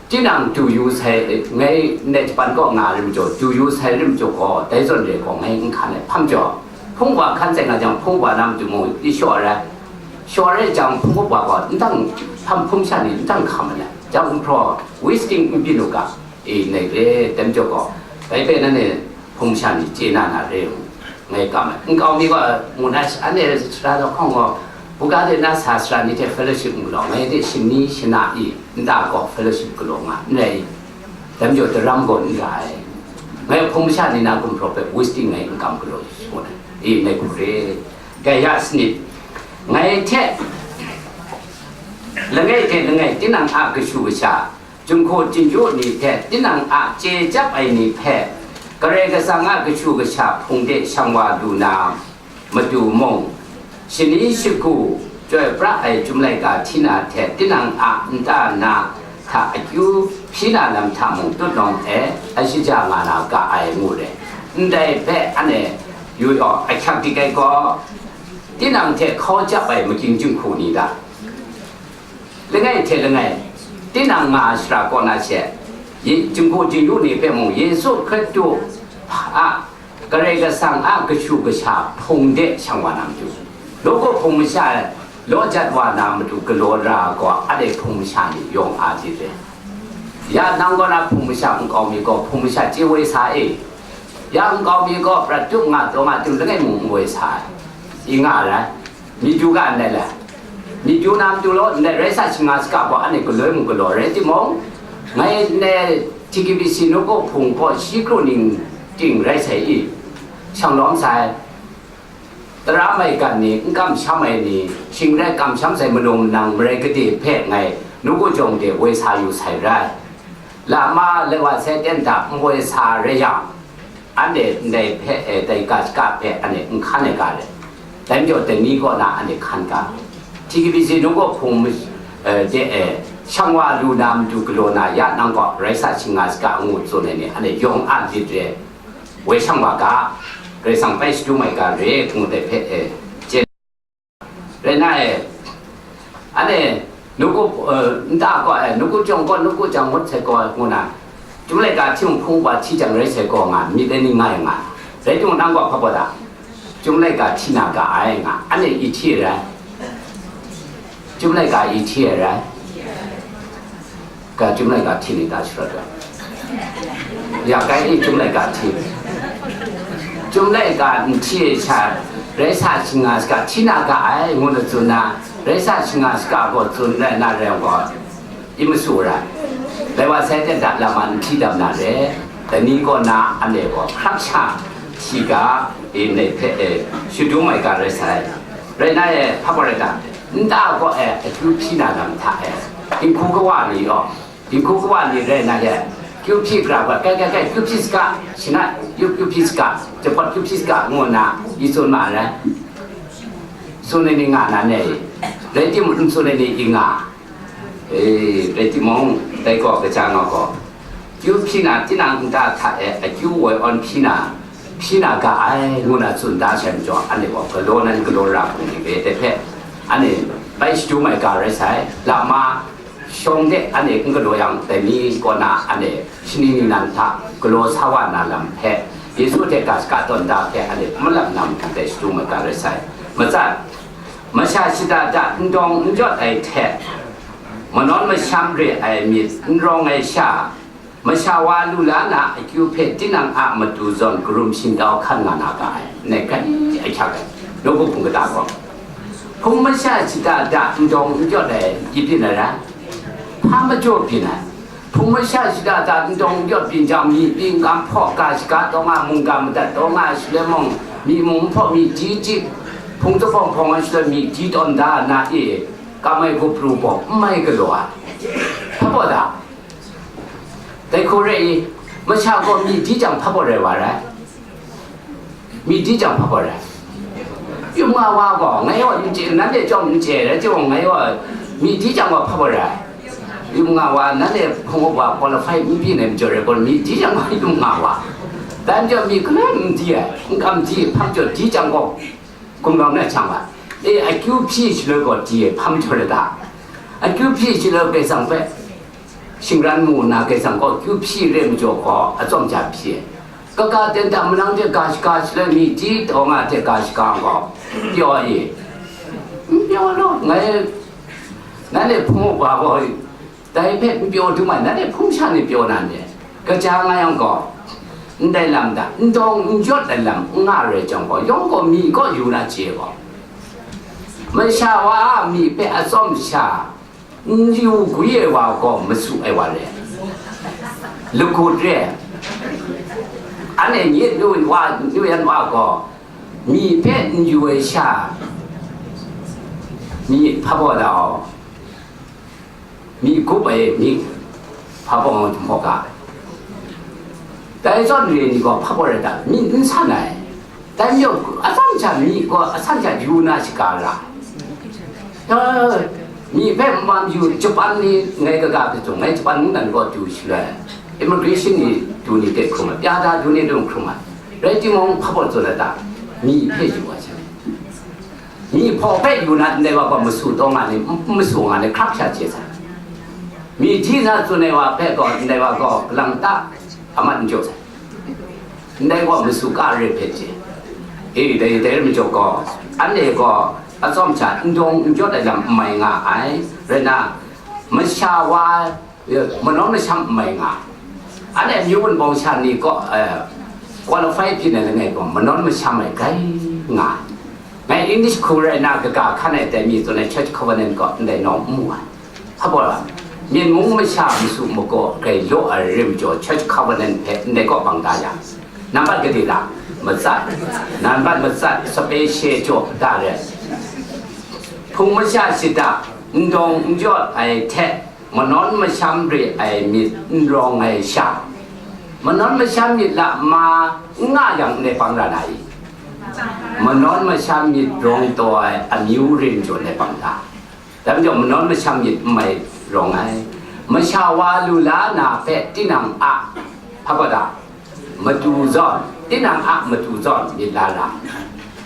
tinang du yu sai, ngai ndai japan kaw nga rim jaw, du yu sai rim jaw gaw, dai zawn re gaw ngai n hkan ai. Hpa majaw, hpung wa hkan tseng nga jang, hpung wa na matu mung, i shaw ai rai. Shaw ai rai jang, hpung wa gaw, ndang, hpam hpung sha ni ndang hkam ai. Jang hpraw, wasting n byin u ga. E, ngai re, tem jaw gaw, bai bai nan e hpung sha ni chye na na re u, ngai kam ai. Nkau mi gaw, ngu na, anhte sara lahkawng gaw, buga de na sa sara ni hte fellowship n galaw, ngai de shani shana i, nta gaw fellowship galaw nga, n rai i, tem jaw daram gaw n ra ai. Ngai hpung sha ni na gumhpraw hpe wasting ngai n kam galaw shi ngut ai. E, ngai hku re, gaya sanit, ngai hte, langai hte langai, tinang a kashu kasha, Jinghku jinju ni hte tinang a chye chyap ai ni hpe, Karai Kasang a kashu kasha hpung de shang wa lu na matu mung, shani shagu chyoi pra ai Chyum laika hti na hte tinang a nta na hta akyu hpyi na lam hta mung tutnawng e a shaja nga na ga ai ngu re. Ndai hpe anhte yu yaw, ahkyak dik ai gaw, tinang hte hkau chyap ai maging jinghku ni ga, langai hte langai, tinang nga ai shara kaw na she, Ye-, jinghku jingyu ni hpe mung Yesu Hkristu a Karai Kasang a kashu kasha hpung de shang wa na matu, nawku hpung masha law jat wa na matu galaw ra gaw, a dai hpung masha ni yawng a lit re. Ya nang gaw na hpung masha nkau mi gaw hpung masha chye woi sa e. Ya nkau mi gaw prat tup nga taw nga tim langai mung n woi sa ai. I nga ai rai. Myit yu ga ndai le. Myit yu na matu law, ndai rai sa shi nga saga gaw, anhte galoi mung galaw rai timung, ngai ndai T K B C nawku hpung gaw shi kru ning ting rai sai i, shang lawm sai. Tara maigan ni, n kamsham ai ni, shing rai kamsham sai malum nang marai gade hpe ngai nawku jawng de woi sa yu sai rai. Lama lai wa sai ten hta n woi sa rai yang, anhte ndai hpe, eh, dai ga shaka hpe anhte n hkan ai ga rai. Dai majaw dai ni kaw na anhte hkan ga. T K B C nawku hpung, eh, de, eh, shang wa lu na matu galaw na ya nang gaw rai sa shi nga saga ngu tsun ai ni, anhte yawng a lit re, woi shang wa ga, Karai Kasang bai shadum ai ga re, ngu dai hpe, eh, chye Rai na e, anhte nawku, eh, nta gaw, eh, nawku jawng gaw, nawku jang ngut sai gaw, ngu na, Chyum laika hti mung hpung wa hti jang rai sai gaw nga, myit ai ni nga ai nga. Rai timung, nang gaw hpa gaw da, Chyum laika hti na ga ai nga, anhte i hti ai rai? Chyum laika i hti ai rai? Ga Chyum laika hti ni ta sharawt ai? Ya, kai ni Chyum laika hti. Chyum laika n hti ai sha, rai sa shi nga saga hti na ga ai, ngu na tsun na, rai sa shi nga saga gaw tsun rai na rai gaw, i masu ra. Lai wa sai ten hta lama n hti dam na re, dai ni kaw na anhte gaw hkrak sha shi ga, e, ndai hpe, e, shadum ai ga rai sai. Rai na e, hpa gaw rai ta, nta gaw e, akyu hpyi na lam hta e, dinghku kawa ni gaw, Dinghku kawa ni rai na le, kyu hpyi gara gaw, kai, kai, kai, kyu hpyi saga, shana, kyu, kyu hpyi saga, jahpawt kyu hpyi saga, ngu nna, i tsun ma ai rai. Tsun ai ni nga na ne, rai timung, n tsun ai ni i nga. E, rai timung, dai gaw kaja nga gaw, kyu hpyi na, tinang nta hta e akyu woi awn hpyi na, hpyi na ga ai, ngu na tsun da sai majaw, anhte gaw galaw nan galaw ra hpung ni ve de hpe, anhte bai shadum ai ga rai sai, lama shawng de anhte n galaw yang, dai ni kaw na anhte shaning ningnan hta galaw sa wa na lam hpe, Yesu hte ga shaka tawn da hpe anhte malap na matu dai shadum ai ga rai sai. Matsat, masha shada da n dawng n jawt ai hte, manawn masham re ai myit n rawng ai sha, masha wa lu la na akyu hpe tinang a matu zawn karum shingtau hkan nga na ga ai, ngai grai ahkyak ai, nawku hpung kata gaw. Hpung masha shada da n dawng n jawt ai, yi byin ai rai? Hpa majaw byin ai? Hpung masha shada da n dawng n jawt byin jang, myi byin gam hpaw ga shaga taw nga, mungga madat taw nga ai shaloi mung, myi mung hpaw myi di jip, hpung zabawng hpawng ai shaloi myi di tawn da na e, kam ai gupru gaw n mai galaw ai. Hpa baw da? Dai hku rai i, masha gaw myi di jang hpa baw rai wa rai? Myi di jang hpa baw rai? Yum nga wa gaw, ngai gaw n chye, nanhte chyawm n chye, rai timung, ngai gaw myi di jang gaw hpa baw rai? Yum nga wa, nanhte hpung up wa qualify n byin ai majaw rai gaw, myi di jang gaw yum nga wa. Dai majaw myi galoi n di ai, n kam di, hpa majaw di jang gaw, gumlau na chyang wa. E, akyu hpyi shaloi gaw di ai, hpa majaw rai ta? Akyu hpyi shaloi gaw, kaisang hpe shingran mu nna, kaisang gaw kyu hpyi re majaw gaw, atsawm hta hpyi ai. Kaga ten hta manang hte ga shaga shaloi, myi di taw nga hte ga shaga gaw, pyaw ai. N pyaw law, ngai, nanhte hpung up wa gaw, dai hpe n pyaw dum ai, nanhte hpung sha ni pyaw na n de? Kaja nga yang gaw, ndai lam hta, n dawng n jawt ai lam n nga rai jang gaw, yawng gaw myi kaw yu na chye gaw, masha wa a myi hpe atsawm sha, n yu gwi ai wa gaw masu ai wa re, lagut re. Anhte nye nu wa, nu yan wa gaw, myi hpe n yu ai sha, myi hpa baw da aw, myi gup ai, myi hpa baw nga htaw ga. Dai zawn re ni gaw hpa baw rai ta? Myi n san ai. Dai majaw, atsawm sha myi gaw asan sha yu na shaga ra. Ya, myi hpe n bam yu, Japan ni ngai kaga hpe zung, ngai Japan mungdan kaw du shaloi, immigration ni du ni hte hkrum ai, pya da du ni du hkrum ai. Rai timung, hpa baw tsun ai ta? Myi hpe yu ai sha. Myi hpaw hpe yu na, ndai wa gaw masu taw nga ni, n masu nga ni, hkrak sha chye sai. Myi di na tsun ai wa hpe gaw, ndai wa gaw galang ta, amat n jaw sai. Ndai gaw masu ka re hpe chye. E, dai, dai rai majaw gaw, anhte gaw atsawm sha n dawng n jawt ai lam n mai nga ai, rai nna, masha wa, manawn masham n mai nga ai. Anhte amyu wunpawng sha ni gaw, eh, qualify byin ai langai gaw, manawn masham ai grai nga ai. Ngai English hku rai nna kaga hkan ai dai mi tsun ai Church Covenant gaw ndai nawng n mu ai. Hpa baw la, myen mung masha masu magaw grai law ai rim jaw, Church Covenant hpe ndai kaw bang da yang, nambat gade da? Matsat. Nambat matsat, sape she jaw da re. Hpung masha shada, n dawng n jawt ai hte, manawn masham re ai myit n rawng ai sha, manawn masham myit lama n nga yang ndai bang ra na i? Manawn masham myit rawng taw ai amyu rim jaw ndai bang da? Dai majaw, manawn masham myit n mai rawng ai. Masha wa lu la na hpe tinang a, hpa baw da? Matu zawn, tinang a matu zawn myit la ra.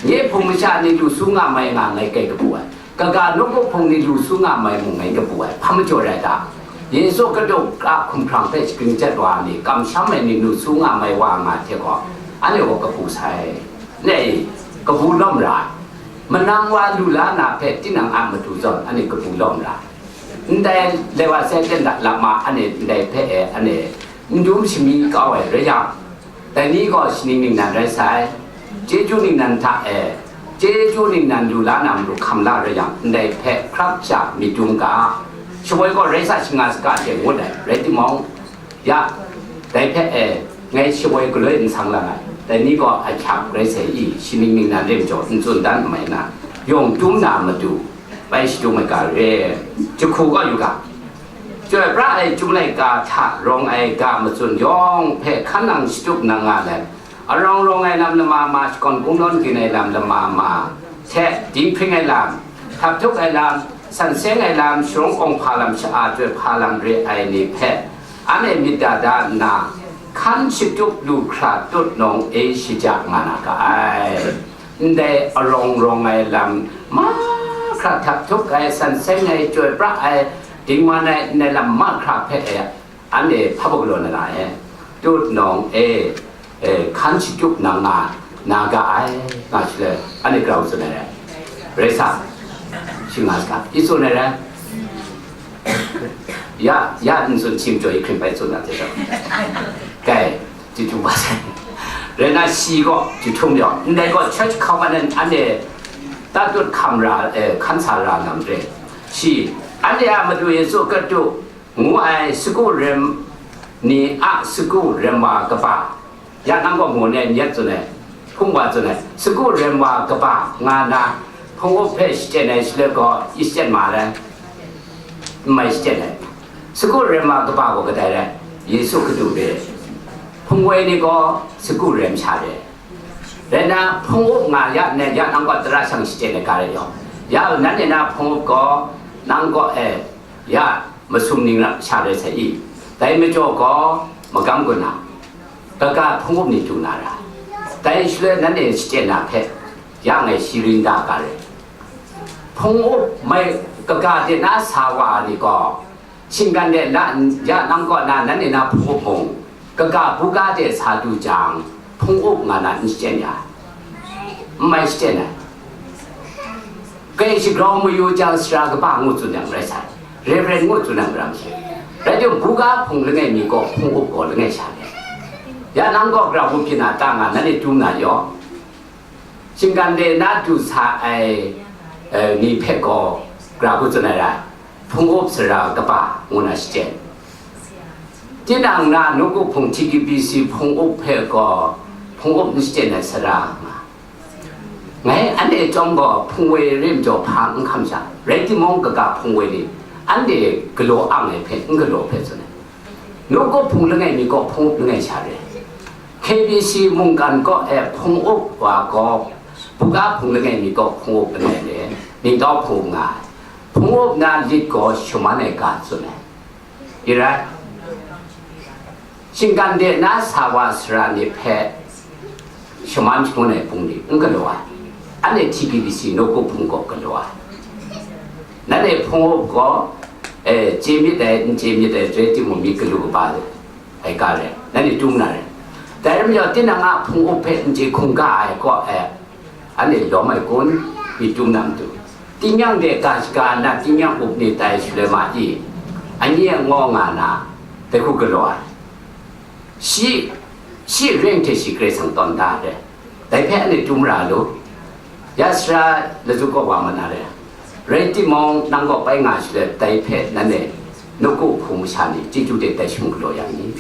Nye hpung masha ni lu su nga mai nga ngai kai kabu ai. Kaga nawku hpung ni lu su nga mai mung ngai kabu ai. Hpa majaw rai ta? Yesu Hkristu a hkumhkrang hpe shagrin jat wa ai ni, kamsham ai ni lu su nga mai wa nga hte gaw, anhte gaw kabu sai. Nei, kabu lawm ra ai. Manang wa lu la na hpe tinang a matu zawn anhte kabu lawm ra ai. Ndai lai wa sai ten da lama anhte ndai hpe e anhte n dum shami kau ai rai yang, dai ni gaw shaning ningnan rai sai, chyeju ningnan hta e, chyeju ningnan lu la na maru hkam la rai yang, ndai hpe hkrak sha myit dum ga, shawoi gaw rai sa shinga saga hte ngut ai, rai timung, ya, dai hpe e, ngai shawoi galoi n sang lang ai, dai ni gaw ahkyak rai sai i, shaning ningnan rim jaw n tsun dan n mai na, yawng dum na matu, bai shadum ai ga re, jahku gaw yu ga, Chyoi pra ai Chyum laika hta rawng ai ga matsun yawng hpe hkan nang shatup nang nga let, arawng rawng ai lam lama ma, shakawn kungdawn gyin ai lam lama ma, hte dinghpring ai lam, htap htuk ai lam, San seng ai lam, sharawng awng hpa lam, sha-, a, chyoi hpa lam re ai ni hpe, anhte myit da da nna, hkan shatup lu hkra tut nawng e shaja nga na ga ai. Ndai arawng rawng ai lam mahkra, htap htup ai, san seng ai, chyoi pra ai, dingman ai, ndai lam mahkra hpe e, anhte hpa galaw na ra e, tut nawng e, e, hkan shatup nang nga na ga ai, nga shaloi, anhte grau tsun ai rai. Rai sa, shi nga saga, i tsun ai rai. Ya, ya, n tsun, shim jaw i hkring bai tsun na hte rau. Kai, jahtum ba sai. Rai na, shi gaw jahtum yaw, ndai gaw church covenant anhte tatut hkam ra, e, hkan sa ra na mare. Shi, anhte a Madu Yesu Hkristu ngu ai sagu rem ni a sagu rem wa kaba, ya nang gaw mu n rai, n yet tsun ai, hpung wa tsun ai, sagu rem wa kaba nga na, hpung up hpe shachyen ai shaloi gaw, i shachyen ma ai, n mai shachyen ai. Sagu rem wa kaba gaw kadai rai? Yesu Hkristu re. Hpung woi ni gaw sagu rem sha re. Rai na, hpung up nga ya nna, ya nang gaw tara shang shachyen ai ga rai yaw, ya, nanhte na hpung up gaw, nang gaw, e, ya, masum ning ra sha rai sai i? Dai majaw gaw, magam gun na, kaga hpung up ni du na ra. Dai shaloi nanhte shachyen na hpe, ya ngai shi ring da ga rai. Hpung up mai kaga de na sa wa ai ni gaw, shinggan de la n, ya nang kaw na nanhte na hpung up mung, kaga buga de sa du jang, hpung up nga na n shachyen ya, n mai shachyen ai. Kai shagrau mayu jang, sara kaba ngu tsun yang rai sai, Reverend ngu tsun yang ram sai. Rai timung, buga hpung langai mi gaw hpung up gaw langai sha ai. Ya nang gaw gra hku hpyi na ta nga, nanhte dum na yaw. Shinggan de na du sa ai, e, ni hpe gaw gra hku tsun ai rai, hpung up sara kaba ngu na shachyen. Tinang na nawku hpung T K B C hpung up hpe gaw hpung up n shachyen ai sara nga. Ngai anhte chyawm gaw hpung woi re majaw hpa n hkam sha, rai timung, kaga hpung woi ni anhte galaw ang ai hpe n galaw hpe tsun ai. Nawku hpung langai mi gaw hpung up langai sha re. K B C mungkan kaw e hpung up wa gaw, buga hpung langai mi gaw hpung up langai re, ningtau hpung up nga ai. Hpung up na lit gaw shaman ai ga tsun ai. I rai, shinggan de na sa wa sara ni hpe shaman shangun ai hpung ni n galaw ai. Anhte T K B C nawku hpung gaw galaw ai. Nanhte hpung up gaw, e, chye myit dai, n chye myit dai, rai timung, myit galu kaba ai ga rai, nanhte dum na rai. Dai rai majaw, tinang a hpung up hpe n chye hkungga ai kaw e, anhte lawm ai kun, myit dum na matu. Tingnyang de ga shaga nna, tingnyang up ni tai shaloi ma i, anyi angaw nga na, dai hku galaw ai. Shi, shi ring hte shi Karai Kasang tawn da ai. Dai hpe anhte dum ra lu. Ya sara laju kaw wa ma na re. Rai timung, nang kaw bai nga shaloi, dai hpe nanhte nawku hpung masha ni chyeju de tai shung galaw yang ni?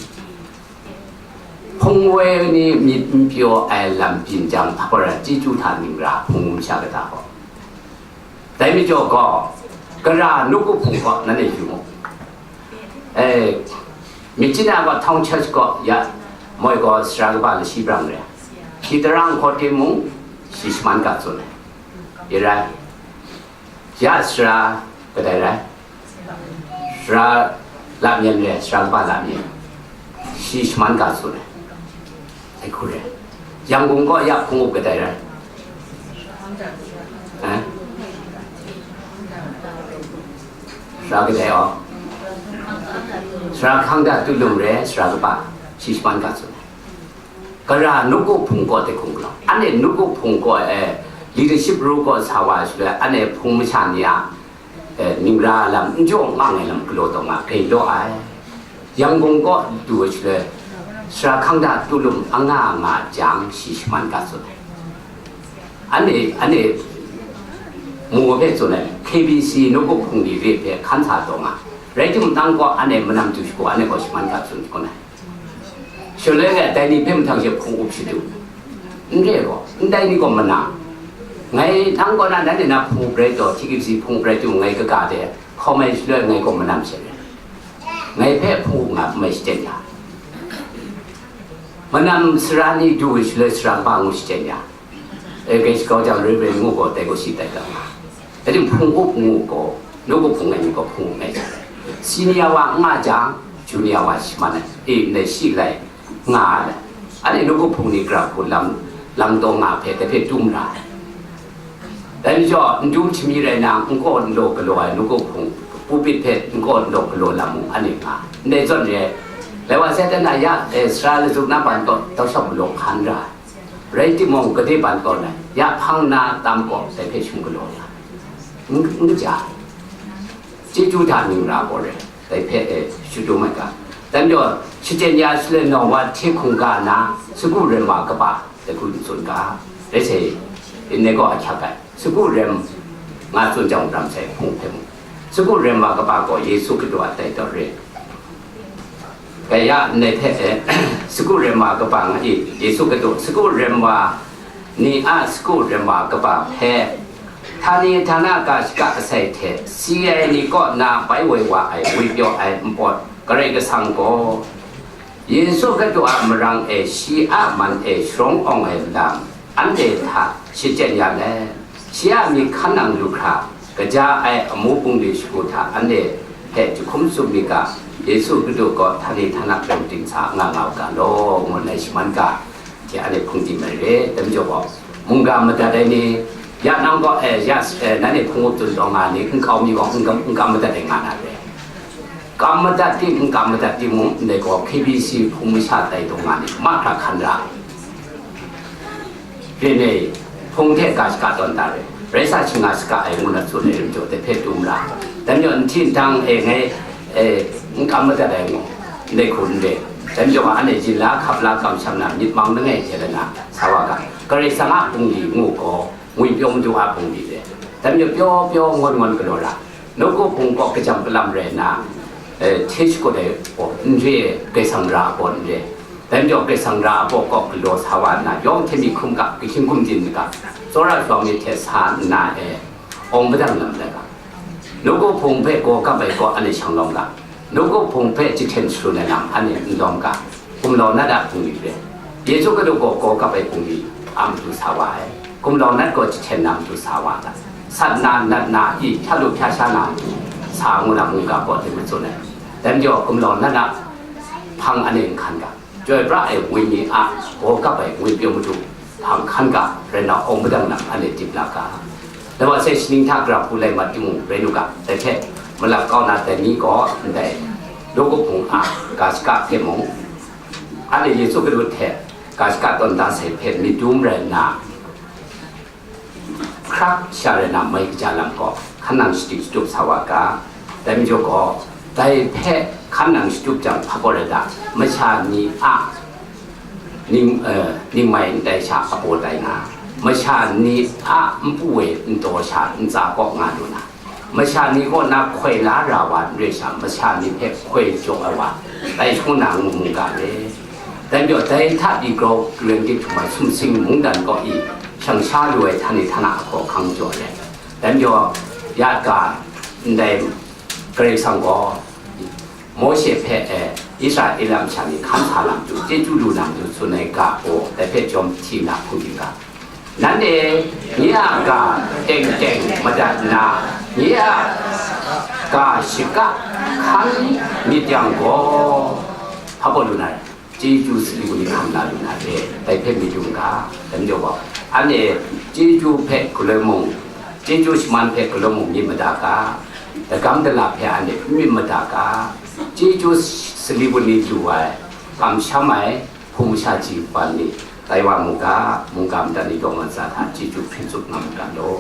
Hpung woi ni myit n pyaw ai lam byin jang, hpa gaw rai, chyeju hta ning ra hpung masha kata gaw. Dai majaw gaw, gara nawku hpung gaw nanhte yu mu. E, Myitkyina gaw Town Church gaw ya, moi gaw sara kaba lashi brang re. Shi tarang hkaw timung, shi shaman ga tsun ai. I rai. Ya sara kadai rai? Sara Lamyen re, sara kaba Lamyen. Shi shaman ga tsun ai. Sai hku re. Yangon kaw ya hpung up kadai rai? Eh? Sara kadai aw? Sara Hkangda Tulum re, sara kaba, shi shaman ga tsun ai. Gara nawku hpung kaw de hkung galaw. Anhte nawku hpung kaw e, leadership role kaw sa wa shaloi, anhte hpung masha ni a, e, ning ra lam, n jaw n mang ai lam galaw taw nga, grai law ai. Yangon kaw du ai shaloi, Sara Hkangda Tulum anga nga jang, shi shaman ga tsun ai. Anhte, anhte mu hpe tsun ai, K B C nawku hpung ni re hpe hkan sa taw nga. Rai timung, nang kaw anhte manam du shagu, anhte gaw shaman ga tsun hkun ai. Shaloi ngai dai ni hpe mahtang she hpung up shadu. N re gaw, ndai ni gaw manam. Ngai nang kaw na, nanhte na hpung up rai taw, T K B C hpung up rai timung, ngai kaga de hkawm ai shaloi, ngai gaw manam she rai. Ngai hpe hpung up nga n mai shachyen ya. Manam sara ni du ai shaloi, sara kaba ngu shachyen ya. E, grai shakau jang, Reverend ngu gaw, dai gaw shi tai ga nga. Dai timung, hpung up ngu gaw, Nawku hpung ai ni gaw hpung n mai sha ai. Senior wa n nga jang, junior wa shi man ai, e ndai shi lai nga ai. Anhte nawku hpung ni gara hku lam, lam taw nga hpe dai hpe tum ra ai. Dai majaw, n dum hti mi rai na, n kaw n law galaw ai nawku hpung, pulpit hpe n kaw n law galaw lam mung anhte nga ai. Ndai zawn re ai. Lai wa sai dan na ya, e, sara lazuk na ban kaw tau shawng galaw hkan ra ai. Rai timung, gade ban kaw na, ya hpang na tam kaw dai hpe shung galaw ra ai. N, n kaja ai. Chyeju hta ning ra gaw re, dai hpe e shadum ai ga. Dan jaw, shachyen ya shaloi nawng wa hte hkungga na, sagu ren wa kaba, dai hku n tsun ga, rai sai, ndai gaw ahkyak ai. Sagu ren nga tsun jang, ram sai hpung hpe mung, sagu ren wa kaba gaw Yesu Hkristu a tai taw re. Kaya ndai hpe e, sagu ren wa kaba nga i, Yesu Hkristu, sagu ren wa ni a sagu ren wa kaba hpe, htani htana ga shaka asai hte si ai ni kaw na bai woi wa ai, woi pyaw ai npawt, Karai Kasang gaw Yesu Hkristu a marang e shi a man e sharawng awng ai lam, anhte hta shachyen ya let, shi a myit hkan nang lu hkra, kaja ai amu bungli shagu hta anhte hpe jahkum tsup mi ga, Yesu Hkristu gaw htani htana pyaw ting sa nga nga u ga law, ngu nna shi man ga, hte anhte hpung tim ai re, dai majaw gaw, mungga madat ai ni, ya nang gaw, e, ya, e, nanhte hpung up tsun taw nga ni, n kau mi gaw, n kam, n kam madat ai nga na re. Kam madat tim, n kam madat timung, ndai gaw K B C hpung masha tai taw nga ni, mahkra hkan ra. Re nei, hpung hte ga shaka tawn da re. Rai sa, shinga shaka ai ngu na tsun ai rim jaw, dai hpe tum ra. Dan yaw, n hti n htang e ngai, e, n kam madat ai ngu, ndai hku n re. Dan yaw, anhte yin la, hkap la, kamsham na, myit mang langai hte lana, sa wa ga, Karai Kasang a bungli ngu gaw, ngwipyaw madu a bungli re. Dan yaw, pyaw pyaw ngawn ngawn galaw ra. Nawku hpung kaw kajam kalam rai nna, e, hte shakut ai gaw n re, Karai Kasang ra a gaw n re. Dai majaw Karai Kasang ra a baw kaw galaw sa wa nna, yawng hte mi hkrum ga, kahkying hkum yin ga, tsawra shawng myit hte sa nna e, awng padang lam let ga, nawku hpung hpe gaw kap ai kaw anhte shang lawm ga, nawku hpung hpe jahten sharun ai lam anhte n lawm ga, gumlau nat a bungli re. Yesu Hkristu gaw gaw kap ai bungli a matu sa wa ai. Gumlau nat gaw jahten na matu sa wa ai, sat na, nat na, i hpya lu hpya sha na matu sa ngu na mungga gaw dai matsun ai. Dai majaw gumlau nat a hpang anhte n hkan ga, Chyoi pra ai Wenyi a gaw kap ai ngwipyaw madu hpang hkan ga, rai nna awng padang lam anhte dip la ga. Dai wa sai shaning hta gara hku lai mat timung rai nu ga, dai hte malap kau na dai ni gaw ndai nawku hpung a ga shaka hpe mung, anhte Yesu Hkristu hte ga shaka tawn da sai hpe myit dum rai nna, hkrak sha rai na mai kaja lam gaw, hkan nang shading shatup sa wa ga. Dai majaw gaw, dai hpe hkan nang shatup jang, hpa gaw rai ta, masha ni a ning, eh, ningmai n tai sha apaw tai nga, masha ni a npu e n taw sha ntsa kaw nga lu na, masha ni kaw na hkoi la ra wa n re sha, masha ni hpe hkoi jaw ai wa, tai hkung na ngu mu ga re. Dai majaw, dai hta pyi grau, garen gyit htum ai sumsing mungdan kaw i, shang sha lu ai htani htana ahkaw hkang jaw ai. Dai majaw, ya ga, ndai Karai Kasang gaw, Mawshe hpe, eh, Israela masha ni hkan sa na matu, chyeju lu na matu tsun ai ga gaw, dai hpe jawm hti na hpung yu ga, nanhte nye a ga teng teng madat nna, nye a ga shaka hkan myit yang gaw, hpa baw lu na rai? Chyeju sali wani hkam la lu na re, dai hpe myit dum ga, dai majaw gaw, anhte chyeju hpe galoi mung, chyeju shaman hpe galoi mung myit mada ga, dagam dala hpe anhte myit mada ga, chyeju sali wani lu ai, kamsham ai, hpung masha ji ban ni, tai wa mu ga, mungga madat ni daw man sa hta chyeju hpring tsup nga mu ga law.